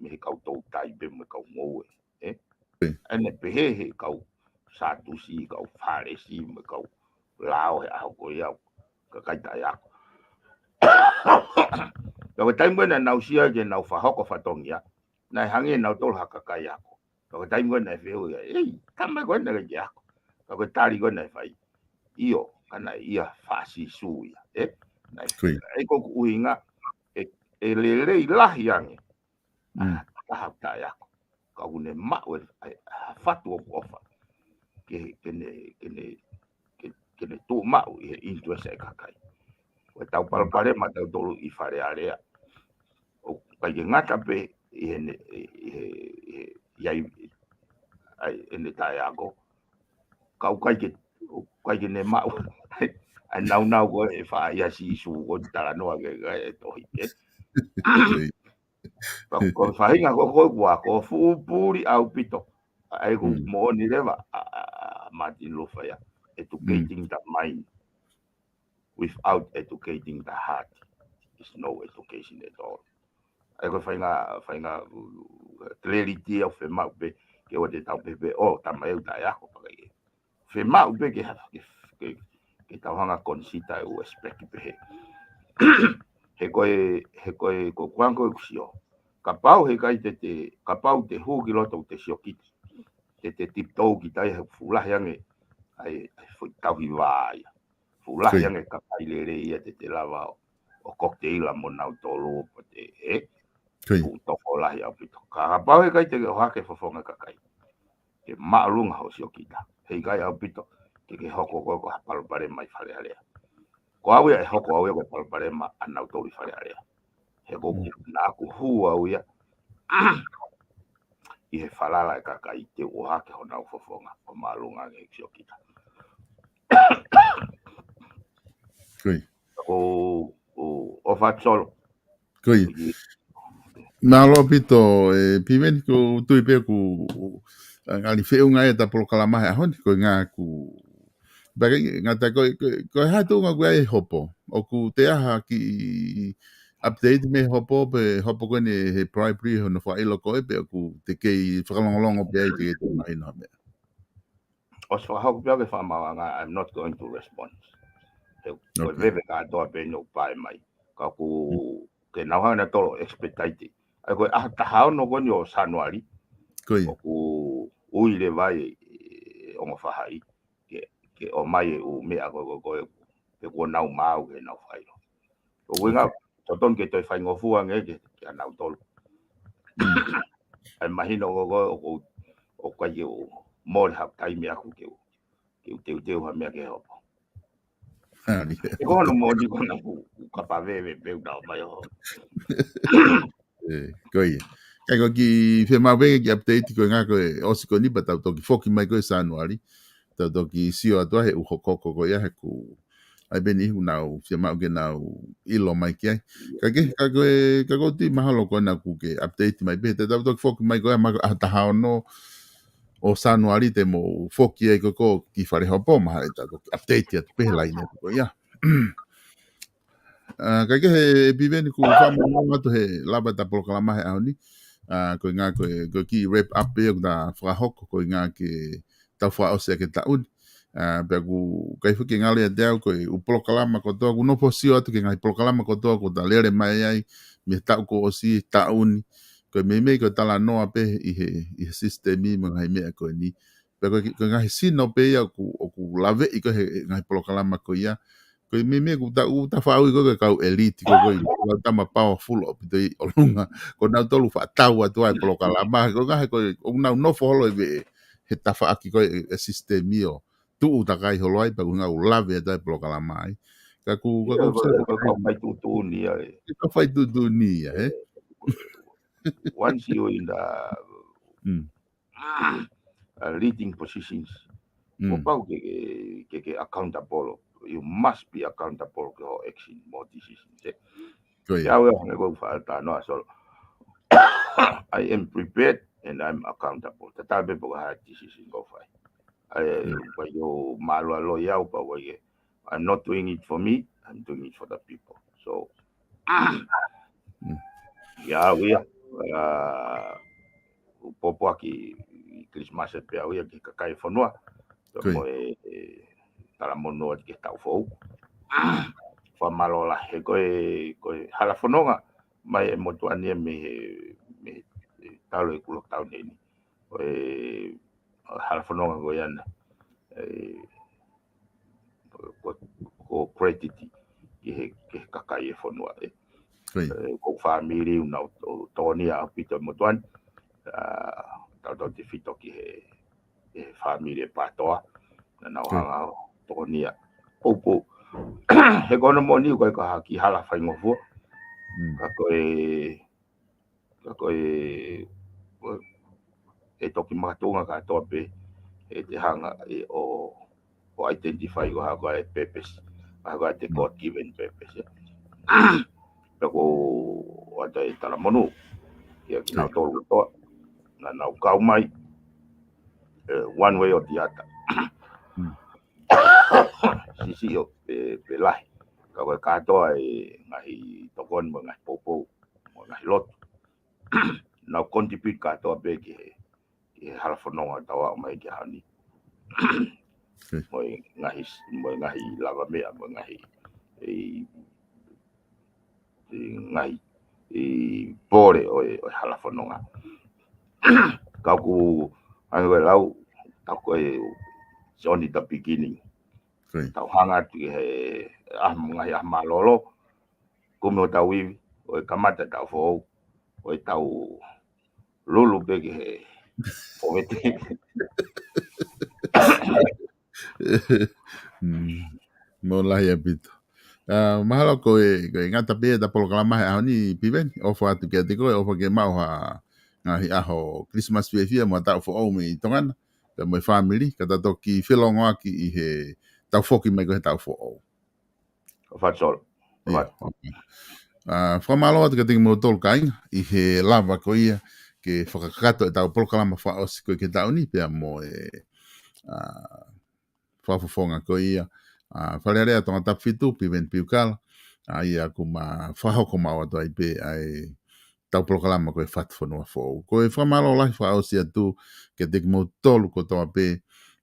mei he kau toutai pē mo e kau ngoue. Ē? ʻE ne pehē he kau Sātusi, kau Fālesi, mo e kau lao he ʻaho ko ia, kakai taʻeako. Ka ko e taimi ko ē naʻa nau sio ai ke nau fakahoko fatongia, naʻe hangē nautolu ha kakai ako. Ka ko e taimi ko ē naʻe fehuʻi ai, ei, tama ko ē naʻe ke ako. Ka ko e tali ko ē naʻe fai, ʻio, ka naʻe ʻia faʻa Sīsū ia, ē? Naʻe, ʻe ko ʻeku ʻuhinga, ʻe, ʻe lelei lahi ange ʻa ha taha ʻoku taʻeako. Ka ʻoku ne maʻu e, ʻa e, ʻa e fatu ʻoku ʻofa. Ke, ke ne, ke ne, ke, ke ne tuʻu maʻu ʻi he interest ʻa e kakai. Ko e tau palopalema tautolu ʻi Fale Alea. ʻOku ʻikai ke ngata pē ʻi heʻene, ʻi he, ʻi he, ʻi ai, ʻa e, ʻene taʻeako. Ka ʻoku ʻikai ke, ʻoku ʻikai ke ne maʻu ʻa e naunau ko ē ʻe faʻa ʻia Sīsū ko e talanoa ke, ke tohi, ē? Ka ko e faʻahinga ko ē ʻoku ako, fuʻu puli ʻaupito. ʻA ia ʻoku moʻoni leva ʻa, ʻa, ʻa Martin Luther ia, educating the mind without educating the heart is no education at all. ʻA ia ko e faʻahinga, faʻahinga, uh, clarity ʻoku fiemaʻu pē ke ʻoua te tau pehē pē, ʻo, tama ʻoku taʻeako pē ia. Fiemaʻu pē ke, ke, ke, ke tau hanga consider ʻo respect pē he. He ko e, he ko e, ko e kuango ʻeku sio. Kapau heʻikai te te, kapau te hū ki loto ʻo te sio kita, te te tiptoe kita ia he fuʻu lahi ange ʻa e, ʻa e foʻi tauhi vā ia. Fuʻu lahi ange kakai lelei ia te te lava ʻo, ʻo cocktail mo nautolu pe te, ē? Fuʻu toko lahi ʻaupito. Ka kapau heʻikai te ke ʻohake fofonga kakai, ke māʻolunga hoʻo sio kita, heʻikai ʻaupito ke ke hoko ko ē ko ha palopalema ʻi Fale Alea. Ko au ia ʻe hoko au ia ko e palopalema ʻa nautolu ʻi Fale Alea. He ko ʻeku, naʻa ku hū au ia ʻi he falala ʻa e kakai te u ʻohake honau fofonga ʻo māʻolunga ange ʻeku sio kita. Ko, ʻo, ʻo Fatsolo. Mālō ʻaupito, ʻe Piveni, ʻoku ou tui pē ʻoku ngali feʻunga ʻeta polokalama he ʻaho ni, ko e ngaahi ku, pea ʻikai ngata ko, ko, ko e hā e tuʻunga ʻoku ʻi ai e hopo. ʻOku te ʻai ha kiʻi update mei he hopo, pe hopo ko eni he bribery hono fakaʻilo ko ē, pe ʻoku te kei fakalongolongo pē ai te ke tuʻu mahino ha meʻa. ʻOsi fakahoko pē au ke fakamaauʻanga, I'm not going to respond. He, ko e veve kātoa pē ʻoku pae mai. Ka ʻoku ke nau hanga nautolu ʻo expedite. ʻA ia ko e ʻaho taha ono ko eni ʻo Sānuali. ʻOku ui leva e, e ongo faʻahi ke, ke ʻomai e ʻū meʻa ko ē, ko ē, ko ē, pe kuo nau maau ke nau fakaʻilo. ʻOku ʻuhinga, totonu ke toe faingofua ange ke, ke ʻanautolu. ʻA ia mahino ko ē, ko ē, ʻoku, ʻoku ʻikai ke u mole ha taimi ʻaʻaku ke u, ke u teuteu ha meʻa ke hopo. ʻE ko hono moʻoni ko ena ku, ku kapa veve pē u tau mai ʻo. Ko ia. Kae ko e kiʻi fiemaʻu pē ke update ko e ngaahi ko e ʻosi ko eni pea tau toki foki mai ko ē Sānuali. Tau toki sio atu ai he ʻū hokohoko ko ia he ʻoku ʻi ai pē niʻihi ʻoku nau fiemaʻu ke nau ʻilo mai ki ai. Ka ke, ka ko e, ka ʻoku ou tui mahalo ko ena ʻoku ke update mai pē, te tau toki foki mai ko ē, mahalo ko e ʻaho taha ono ʻo Sānuali te mou foki ai ko ē ki Falehopo, mahalo te tau toki update atu pē he laine ko ia. ʻA, kae kehe, ʻe Piveni, ʻoku ou fakamālō atu he lava ʻeta polokalama he ʻaho ni. ʻA, ko e ngaahi ko e, ko e kiʻi wrap up pē ʻoku ta fakahoko, ko e ngaahi ke tau fakaʻosi ʻaki e taʻu ni. ʻA, pea ʻoku ʻikai foki ke ngalo ʻiate au ko e ʻū polokalama kotoa, ʻoku ou nofo ʻo sio atu ki he ngaahi polokalama kotoa ʻoku ta lele mai ai mei he taʻu kuo ʻosi, taʻu ni. Ko e meimei ko e talanoa pē ʻi he, ʻi he sisitemi mo e ngaahi meʻa ko eni. Pea ko e, ko e ngaahi sino pē ia ʻoku, ʻoku laveʻi ko ē he, he ngaahi polokalama ko ia. Ko e meimei ʻoku ta, ʻoku ta faʻa ui ko ē ko e kau elite ko ē ko ē, kau tama powerful ʻaupito ʻi ʻolunga. Ko nautolu faʻa tau atu ai e polokalama. Ko e ngaahi ko ē, ʻoku nau nofo holo ʻi he, he tafaʻaki ko ē e, e sisitemi ʻo tuʻu takai holo ai, pea ʻoku ngau lave atu ai e polokalama ai. Ka ʻoku, ka ʻoku, ko e kau fai tuʻutuʻuni ia, ē. Kau fai tuʻutuʻuni ia, ē? Once you in the uh, leading positions, kuo pau ke, ke, ke, ke accountable. You must be accountable ki hoʻo action mo decisions, ē? Ko ia. Pea au ia, hangē ko ʻeku faʻa talanoa, so I am prepared and I'm accountable. Tatau pē pe ko e hā e decision ʻoku fai. ʻA ia, ʻoku ʻikai ke u mālualoi au pea ʻoku ʻikai ke, I'm not doing it for me, I'm doing it for the people. So, ia, au ia, ʻa, ʻoku pōpoaki Kilisimasi pē au ia ki he kakai e fonua. Ko ia. Mo e, e, talamonū atu ki he taʻu foʻou. Fakamālō lahi, he ko e, ko e hala fononga, mai e motuʻa ni mei he, mei he talu e kulo tau nei ni. ʻO e, ʻo e hala fononga ko ia na. ʻE, ko, ko credit ki he, ki he kakai e fonua ē. ʻE, ko e fāmili ʻoku nau tō, tō ni ʻaupito e motuʻa ni. ʻA, tautautefito ki he, he fāmili e Pātoa. Naʻa nau hanga ʻo tokoni ʻa poupou. He ko hono moʻoni ʻoku ʻikai ko ha kiʻi hala faingofua. Ka ko e, ka ko e, ʻe toki makatuʻunga kātoa pē ʻete hanga ʻe ʻo, ʻo identify ko ha ko e purpose. Ha ko e te God given purpose. Ka ko ʻata e talamonū. Ia kinautolu kotoa. Naʻa nau kau mai. ʻE, one way or the other. Sisi ʻo pe, pe lahi. Ka ko e kātoa e ngaahi tokoni mo e ngaahi poupou. Mo e ngaahi lotu. Nau contribute kātoa pē ki he, ki he hala fononga tau aʻu mai ki he ʻaho ni. Mo e ngaahi, mo e ngaahi lavameʻa, mo e ngaahi, ʻe, ʻe ngaahi, ʻe pole ʻo e, ʻo e hala fononga. Ka ʻoku ʻange ko e lau, tau ko e, it's only the beginning. Tau hanga atu ki he, ʻa, ngaahi ʻaho mālōlō, kumi ʻo tau ivi, ʻo e kamata tau foʻou, ʻo e tau lulu pē ki he, ʻo e te. Mālō lahi ʻaupito. ʻA, mahalo ko e, ko e ngata pē ʻeta polokalama he ʻaho ni Piveni, ʻofa atu kiate koe, ʻofa ke maʻu ha ngaahi ʻaho Christmas fiefia mo e taʻu foʻou mei Tonga na, pea mo e fāmili, ka ta toki felongoaki ʻi he tau foki mai ko e taʻu foʻou. ʻOfa atu Solo. ʻIo, ʻofa atu. ʻA, fakamālō atu kiate kimoutolu kāinga, ʻi he lava ko ia, ke fakakakato ʻetau polokalama fakaʻosi ko e ki he taʻu ni, pea mo e, ʻa, fakafofonga ko ia, ʻa, Fale Alea Tongatapu fitu, Piveni Piukala, ʻa, ʻa ia ʻoku ma fakahoko maʻu atu ai pē, ʻa e tau polokalama ko e Fatu Fonua Foʻou. Ko e fakamālō lahi fakaʻosi atu kiate kimoutolu kotoa pē,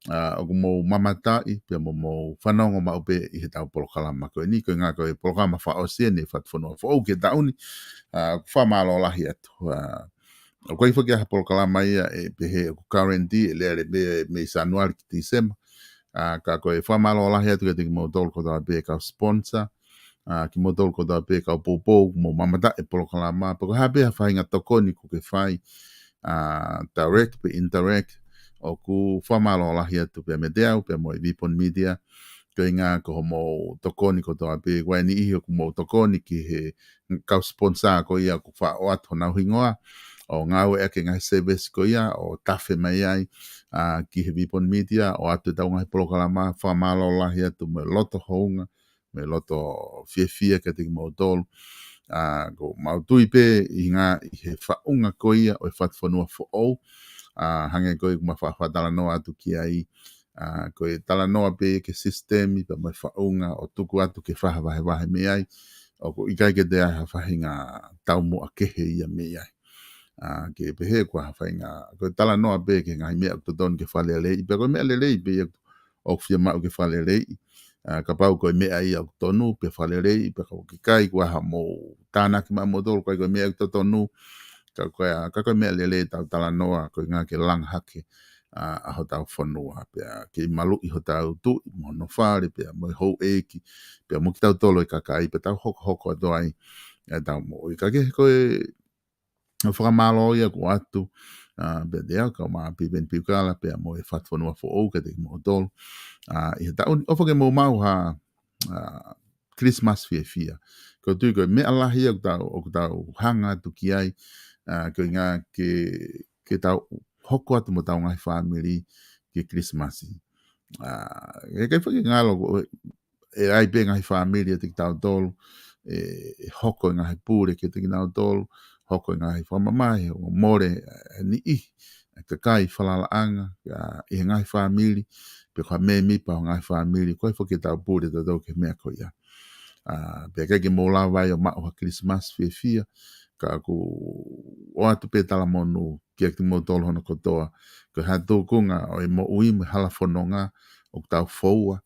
ʻa, ʻoku mou mamataʻi, pea mo mou fanongo maʻu pē ʻi he tau polokalama ko eni, ko e ngaahi ko e polokalama fakaʻosi eni Fatu Fonua Foʻou ki he taʻu ni, ʻa, ʻoku fakamālō lahi atu, ʻa, ʻoku ʻikai foki ha polokalama ia ʻe pehē ʻoku guarantee ʻe lele mei, mei Sānuali ki Tīsema, ʻa, ka ko e fakamālō lahi atu kiate kimoutolu kotoa pē kau sponsor, ʻa, kimoutolu kotoa pē kau poupou, mou mamataʻi e polokalama, pe ko e hā pē ha faʻahinga tokoni ʻoku ke fai, ʻa, direct pe indirect, ʻoku fakamālō lahi atu pea meiate au, pea mo e Vipon Media, ko e ngaahi ko hoʻomou tokoni kotoa pē, ko e niʻihi ʻoku mou tokoni ki he kau sponsor ko ia ʻoku faʻo atu honau hingoa, ʻo ngāueʻaki e ngaahi service ko ia, ʻo tafe mai ai, ʻa, ki he Vipon Media, ʻo ʻoatu ʻetau ngaahi polokalama, fakamālō lahi atu mo e loto hounga, mo e loto fiefia kiate kimoutolu. ʻA, ʻoku mau tui pē ʻi he ngaahi, ʻi he faʻunga ko ia ʻo e Fatu Fonua Foʻou, ʻa, hangē ko ia ʻoku ma fa-, fakatalanoa atu ki ai, ʻa, ko e talanoa pē ki he sisitemi, pea mo e faʻunga ʻo tuku atu ke fakavahevahe mei ai, ʻoku ʻikai ke toe ʻi ai ha faʻahinga taumuʻa kehe ia mei ai. ʻA, ke pehē ko ha faʻahinga, ko e talanoa pē ki he ngaahi meʻa ʻoku totonu ke fakaleleiʻi, pea ko e meʻa lelei pē ia ʻoku fiemaʻu ke fakaleleiʻi. ʻA, kapau ko e meʻa ia ʻoku tonu, pea fakaleleiʻi, pea ka ʻoku ʻikai ko ha mou tānaki maʻa moutolu, ʻikai ko e meʻa ʻoku totonu, ka ko e, ka ko e meʻa lelei ʻetau talanoa, ko e ngaahi ke langa hake, ʻa, ʻa hotau fonua, pea kei maluʻi hotau tuʻi, mo hono fale, pea mo e houʻeiki, pea mo kitautolu e kakai, pea tau hokohoko atu ai, ʻetau moʻui. Ka ke ko e, ʻo fakamālō ia ʻoku ʻoatu, ʻa, pea te au, kau mai Piveni Piukala, pea mo e Fatu Fonua Foʻou, kiate kimoutolu, ʻa, ʻi he taʻu ni, ʻofa ke mou maʻu ha, ʻa, Christmas fiefia. Ko e tui ko e meʻa lahi ia ʻoku tau, ʻoku tau hanga atu ki ai, ʻa, ko e ngaahi ke, ke tau hoko atu mo ʻetau ngaahi fāmili ki he Christmas. ʻA, ʻe ʻikai foki ngalo, ʻe ʻi ai pē ngaahi fāmili ʻiate kitautolu, ʻe, ʻe hoko e ngaahi pule kiate kinautolu, hoko e ngaahi fakamamahi, ʻo mole, ʻe, niʻihi, ʻe kakai falalaʻanga, ʻa, ʻi he ngaahi fāmili, pe ko ha mēmipa ʻo e ngaahi fāmili, ʻoku ʻikai foki ke tau pule tautolu ki he meʻa ko ia. ʻA, pea ʻikai ke mou lava ai ʻo maʻu ha Christmas fiefia, ka ʻoku ʻoatu pē talamonū kiate kimoutolu hono kotoa, ko e hā e tūkunga ʻo e moʻui mo e hala fononga ʻoku tau foua,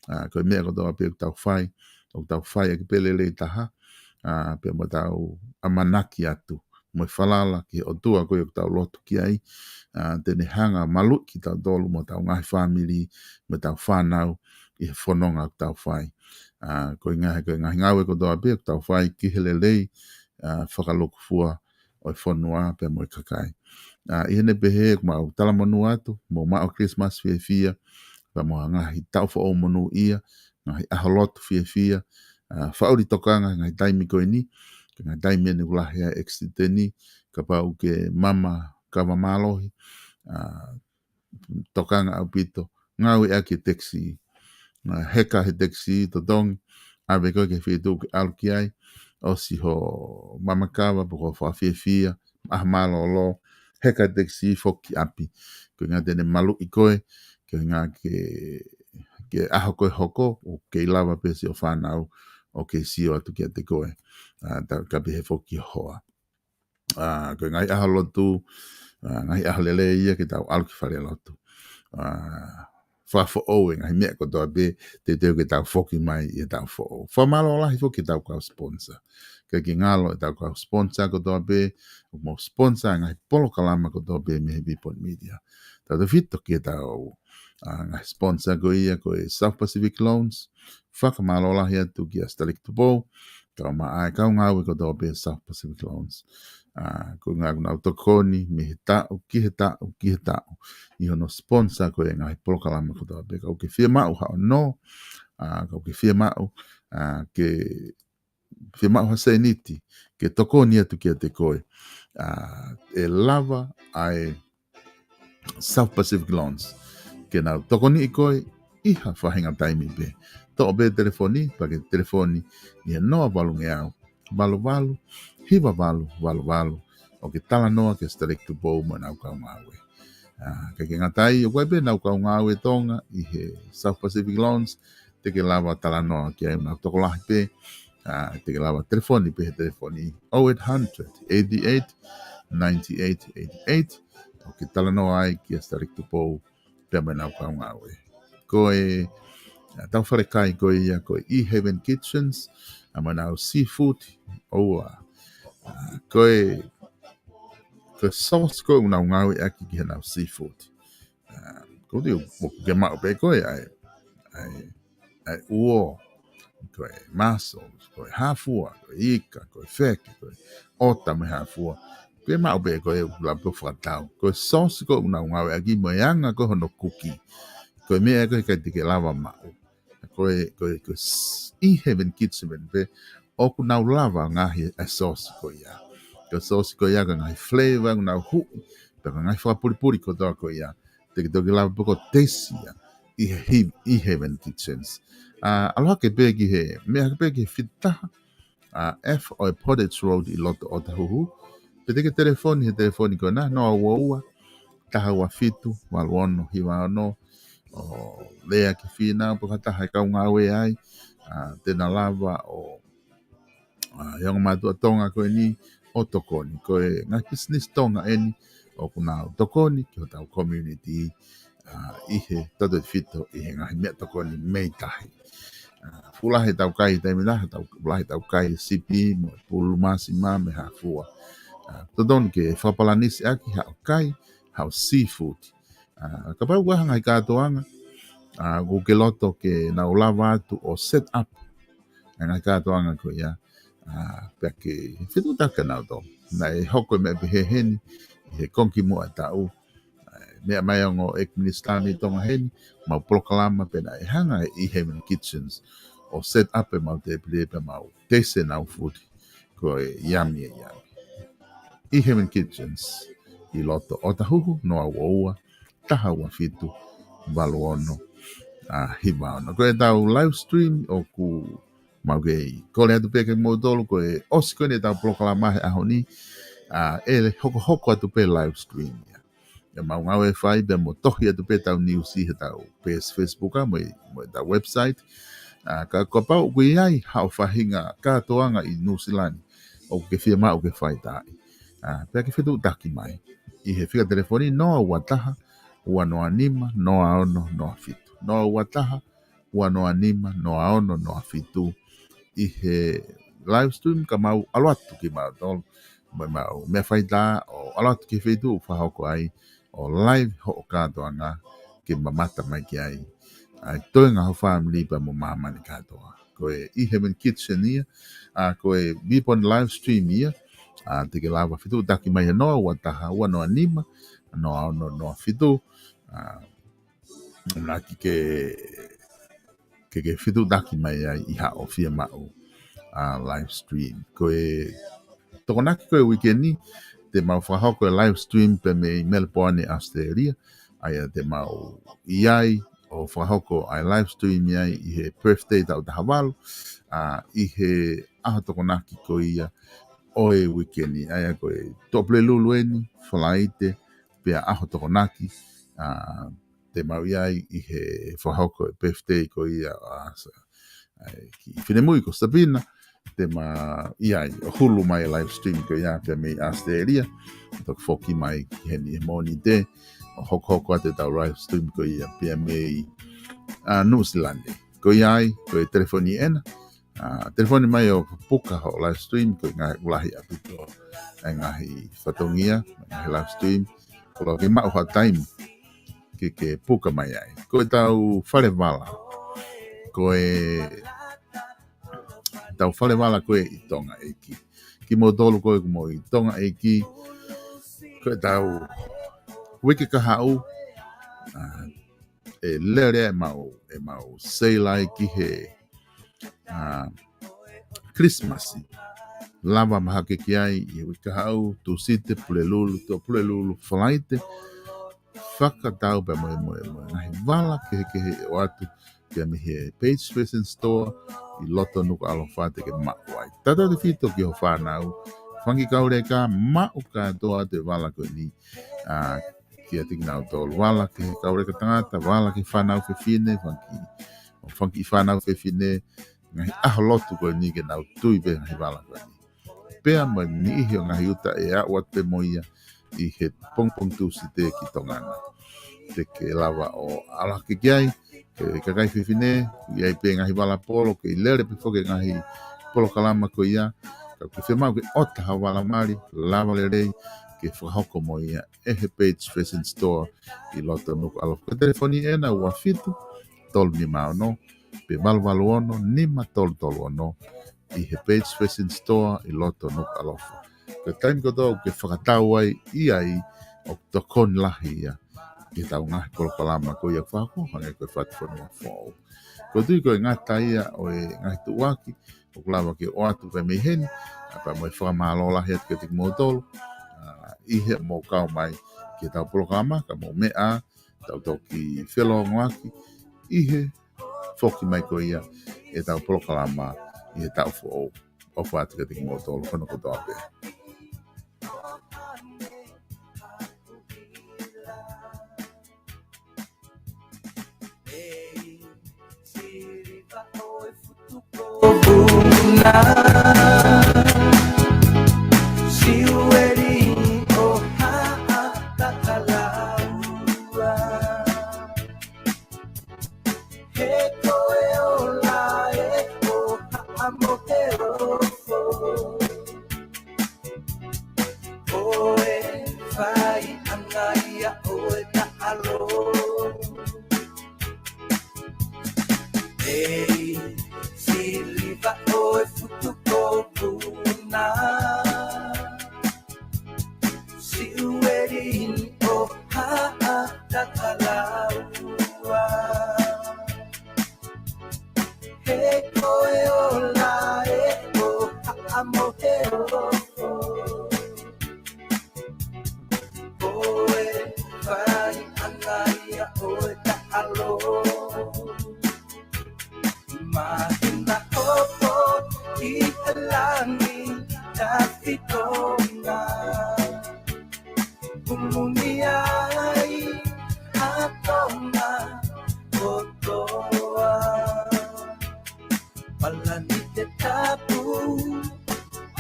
ʻa, ko e meʻa kotoa pē ʻoku tau fai, ʻoku tau fai ʻaki pē lelei taha, ʻa, pea mo ʻetau ʻamanaki atu mo e falala ki he ʻOtua ko ia ʻoku tau lotu ki ai, ʻa, te ne hanga ʻo maluʻi kitautolu mo ʻetau ngaahi fāmili, mo ʻetau fānau ʻi he fononga ʻoku tau fai. ʻA, ko e ngaahi, ko e ngaahi ngāue kotoa pē ʻoku tau fai ki he lelei, ʻa, fakalūkufua ʻo e fonua pea mo e kakai. ʻA, ʻi heʻene pehē ʻoku mau talamonū atu, mou maʻu Christmas fiefia, pea mo e ngaahi taʻu foʻou monūʻia, ngaahi ʻaho lotu fiefia, ʻa, fakaʻuli tokanga he ngaahi taimi ko eni, ko e ngaahi taimi eni ʻoku lahi ai e accident, kapau ʻoku ke mama kava mālohi, ʻa, tokanga ʻaupito, ngāueʻaki e taxi. ʻA, heka he taxi, totongi, ʻave koe ki he feituʻu ʻoku ke ʻalu ki ai, ʻosi hoʻo mama kava pe ko hoʻo fakafiefia, ʻaho mālōlō, heka he taxi foki ki ʻapi. Ko e ʻuhinga te ne maluʻi koe, ko e ʻuhinga ke, ke ʻaho ko ē hoko, ʻoku kei lava pē siʻo fānau ʻo kei sio atu kiate koe. ʻA, ta-, ka pehē foki ki ho hoa. ʻA, ko e ngaahi ʻaho lotu, ʻa, ngaahi ʻaho lelei ia ke tau ʻalu ki falelotu. ʻA, fakafoʻou e ngaahi meʻa kotoa pē, teuteu ke tau foki mai ʻi he taʻu foʻou. Fakamālō lahi foki ki heʻetau kau sponsor. Kae ʻikai ke ngalo ʻetau kau sponsor kotoa pē, ʻoku mau sponsor e ngaahi polokalama kotoa pē mei he Vipon Media. Tautautefito ki heʻetau, ʻa, ngaahi sponsor ko ia ko e South Pacific Loans, fakamālō lahi atu kia Staliki Tupou, kae ʻumaʻā e kau ngāue kotoa pē South Pacific Loans. ʻA, ko e ʻuhinga ʻoku nau tokoni mei he taʻu ki he taʻu ki he taʻu ʻi hono sponsor ko ē e ngaahi polokalama kotoa pē. Kapau ʻoku ke fiemaʻu haʻo nō, ʻa, kapau ʻoku ke fiemaʻu, ʻa, ke fiemaʻu ha sēniti ke tokoni atu kiate koe, ʻa, ʻe lava ʻa e South Pacific Loans ke nau tokoniʻi koe ʻi ha faʻahinga taimi pē. Toʻo pē telefoni, pea ke telefoni ʻi he noa valungeau, valu valu, hiva valu, valu valu, ʻo ke talanoa kia Staliki Tupou mo ʻenau kau ngāue. ʻA, kae ʻikai ke ngata ai, ʻoku ʻi ai pē ʻenau kau ngāue Tonga ʻi he South Pacific Loans, te ke lava talanoa ki ai, ʻoku nau tokolahi pē, ʻa, te ke lava telefoni pē he telefoni oh eight hundred, eighty-eight, ninety-eight, eighty-eight, ʻo ke talanoa ai kia Staliki Tupou pea mo ʻenau kau ngāue. Ko e, ʻa, ʻetau fale kai ko ia ko e E Heaven Kitchens, ʻa, mo ʻenau seafood, ʻoua. ʻA, ko e, ko e sauce ko ē ʻoku nau ngāueʻaki ki heʻenau seafood. ʻA, ko e ʻoku ke maʻu pē ko ē ʻa e, ʻa e, ʻa e uo, ko e mussels, ko e hāfua, ko e ika, ko e feke, ko e ʻota mo e hāfua. Ke maʻu pē ko ē ʻoku lava pē ʻo fakatau. Ko e sauce ko ē ʻoku nau ngāueʻaki mo e anga ko ē hono kuki. Ko e meʻa ko ē ʻikai te ke lava maʻu. Ko e, ko e, ko e s-, E Heaven Kitchen pē, ʻoku nau lava ngaohi e sauce ko ia. Ko e sauce ko ia ko e ngaahi flavor ʻoku nau huʻi, pea ko e ngaahi fakapulipuli kotoa ko ia. Te ke toki lava pē ʻo taste ia ʻi he hi-, E Heaven Kitchens. ʻA, ʻalu hake pē ki he, meʻa hake pē ki he fitu taha, ʻa, F ʻo e Portage Road ʻi loto ʻOtahuhu. Pe te ke telefoni he telefoni ko ena, noa ua ua, taha ua fitu, valu ono hiva ono, ʻo lea ki he fīnau pe ko ha taha ʻe kau ngāue ai, ʻa, te na lava ʻo, ʻa, ʻi he ongo mātuʻa Tonga ko eni ʻo tokoni. Ko e ngaahi business Tonga eni ʻoku nau tokoni ki hotau community, ʻa, ʻi he tautautefito ʻi he ngaahi meʻatokoni mei tahi. ʻA, fuʻu lahi ʻetau kai he taimi ni, ʻetau, fuʻu lahi ʻetau kai sipi, mo e pulu, māsima mo e hāfua. ʻA, totonu ke fakapalanisi ʻaki haʻo kai, haʻo seafood. ʻA, kapau ʻoku ʻi ai ha ngaahi kātoanga, ʻa, ʻoku ke loto ke nau lava atu ʻo set up ʻa e ngaahi kātoanga ko ia, ʻa, pea ke fetuʻutaki kinautolu. Naʻe hoko e meʻa pehē heni ʻi he konga kimuʻa e taʻu. ʻA, meʻa mai ongo ʻeiki minisitā mei Tonga heni, mau polokalama pea naʻe hanga ʻe E Heaven Kitchens ʻo set up ʻemau tēpile pea mau taste ʻenau food. Ko e yummy, e yummy. E Heaven Kitchens ʻi loto ʻOtahuhu, noa ua ua, taha ua fitu, valu ono, ʻa, hiva ono. Ko ʻetau live stream ʻoku mau kei kole atu pē kimoutolu, ko e ʻosi ko eni ʻetau polokalama he ʻaho ni, ʻa, ʻe hokohoko atu pē live stream ia. ʻE mau ngāue fai pē mo tohi atu pē ʻetau news ʻi heʻetau page Facebook ʻa mo e, mo ʻetau website. ʻA, ka, kapau ʻoku ʻi ai haʻo faʻahinga kātoanga ʻi Nuʻusila ni ʻoku ke fiemaʻu ke fai taʻi, ʻa, pea ke fetuʻutaki mai ʻi he fika telefoni noa ua taha, ua noa nima, noa ono noa fitu. Noa ua taha, ua noa nima, noa ono noa fitu. ʻI he live stream ka mau ʻalu atu kimautolu mo ʻemau meʻa faitā ʻo ʻalu atu ki he feituʻu ʻoku fakahoko ai ʻo live hoʻo kātoanga ke mamata mai ki ai ʻa e toenga ho fāmili pea mo māmani kātoa. Ko e eHeaven Kitchen ia, ʻa, ko e Vipon live stream ia, ʻa, te ke lava fetuʻutaki mai he noa ua taha, ua noa nima, noa ono, noa fitu, ʻa, ʻamanaki ke, ke, ke fetuʻutaki mai ai ʻi haʻo fiemaʻu, ʻa, live stream. Ko e Tokonaki ko e uike ni, te mau fakahoko e live stream pē mei Melbourne, Australia. ʻA ia te mau ʻi ai ʻo fakahoko ʻa e live stream ʻi ai ʻi he birthday taʻu taha valu, ʻa, ʻi he ʻaho Tokonaki ko ia ʻo e uike ni. ʻA ia ko e Tuʻapulelulu eni, Falaite, pea ʻaho Tokonaki, ʻa, te mau ʻi ai ʻi he fakahoko e birthday ko ia ʻa, ʻa e kiʻi finemui ko Sabina, te mau ʻi ai ʻo hulu mai e live stream ko ia pea mei Australia, toki foki mai ki heni he Mōnite, ʻo hokohoko atu ʻetau live stream ko ia pea mei, ʻa, Nuʻusila ni. Ko ia ai, ko e telefoni ena, ʻa, telefoni mai ʻo puka hoʻo live stream, ko e ngaahi ʻuluaki ʻaupito e ngaahi fatongia, ngaahi live stream, ko e lava ke maʻu ha taimi ke, ke puka mai ai. Ko ʻetau fale vala, ko e, tau fale vala ko e ʻi Tonga ʻEiki. Kimoutolu ko ē ʻoku mou ʻi Tonga ʻEiki, ko ʻetau uike kahaʻu, ʻa, ʻe lele ʻemau, ʻemau seilai ki he, ʻa, Kilisimasi. Lava mahaki ki ai ʻi he uike kahaʻu, Tūsite, Pulelulu, Tuʻapulelulu, Falaite. Fakatau pē mo e, mo e, mo e ngaahi vala kehekehe ʻoatu pea mei he Page Fashion Store ʻi loto Nukuʻalofa te ke maʻu ai. Tautautefito ki ho fānau, fanga kiʻi kau leka, maʻu kātoa atu e vala ko eni, ʻa, kiate kinautolu. Vala ki he kau leka tangata, vala ki he fānau fefine, fanga kiʻi, ʻo fanga kiʻi fānau fefine, ngaahi ʻaho lotu ko eni ke nau tui pē ngaahi vala ko eni. Pea mo e niʻihi ʻo e ngaahi uta ʻe aʻu atu pē mo ia ʻi he pongipongi Tūsite ki Tonga na. Te ke lava ʻo ʻalu hake ki ai, ko e kakai fefine, ʻi ai pē ngaahi vala polo, kei lele pē foki e ngaahi polokalama ko ia, ka ʻoku ke fiemaʻu ke ʻota ha vala mali, lava lelei, ke fakahoko mo ia ʻe he Page Fashion Store ʻi loto Nukuʻalofa. Ko e telefoni ena ua fitu, tolu nima ono, pe valu valu ono, nima tolu tolu ono, ʻi he Page Fashion Store ʻi loto Nukuʻalofa. Ko e taimi kotoa ʻoku ke fakatau ai, ʻi ai ʻoku tokoni lahi ia ki heʻetau ngaahi polokalama ko ia fakahoko, hangē ko e Fatufonua Foʻou. Ko e tui ko e ngata ia ʻo e ngaahi tuʻuaki ʻoku lava ke ʻoatu pē mei heni, ʻa, pea mo e fakamālō lahi atu kiate kimoutolu, ʻa, ʻi he mou kau mai ki heʻetau polokalama, ka mou meʻa, tau toki felōngoaki ʻi he foki mai ko ia ʻetau polokalama ʻi he taʻu foʻou. ʻOfa atu kiate kimoutolu hono kotoa pē. He ko e ola ʻe ʻoha mo e ofo. Ko e faiʻanga ia ʻo e taʻalo. Ei, siliva ʻo e futu ko Puna. Siueli ʻo Haʻatakalaua. He ko e ola ʻe ʻoha mo e ofo. Ko e faiʻanga ia ʻo e taʻalo. Mahina hopo ʻi he langi tafitonga. Kumuni ai ʻa Tonga kotoa. Palanite tapu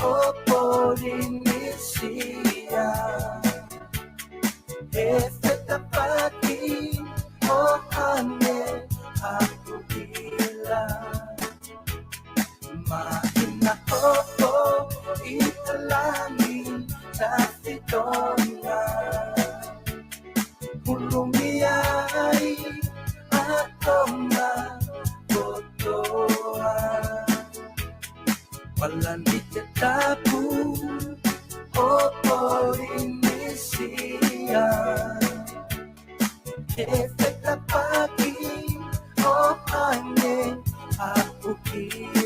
ʻo Polinisia. He fetapaki ʻo Hane Aʻuhila. Mahina hopo langi tafitoʻanga. Hulumi ai ʻa Tonga kotoa. Palanite tapu ʻo Polinisia. He fetapaaki ʻo hangē ʻa Pukia.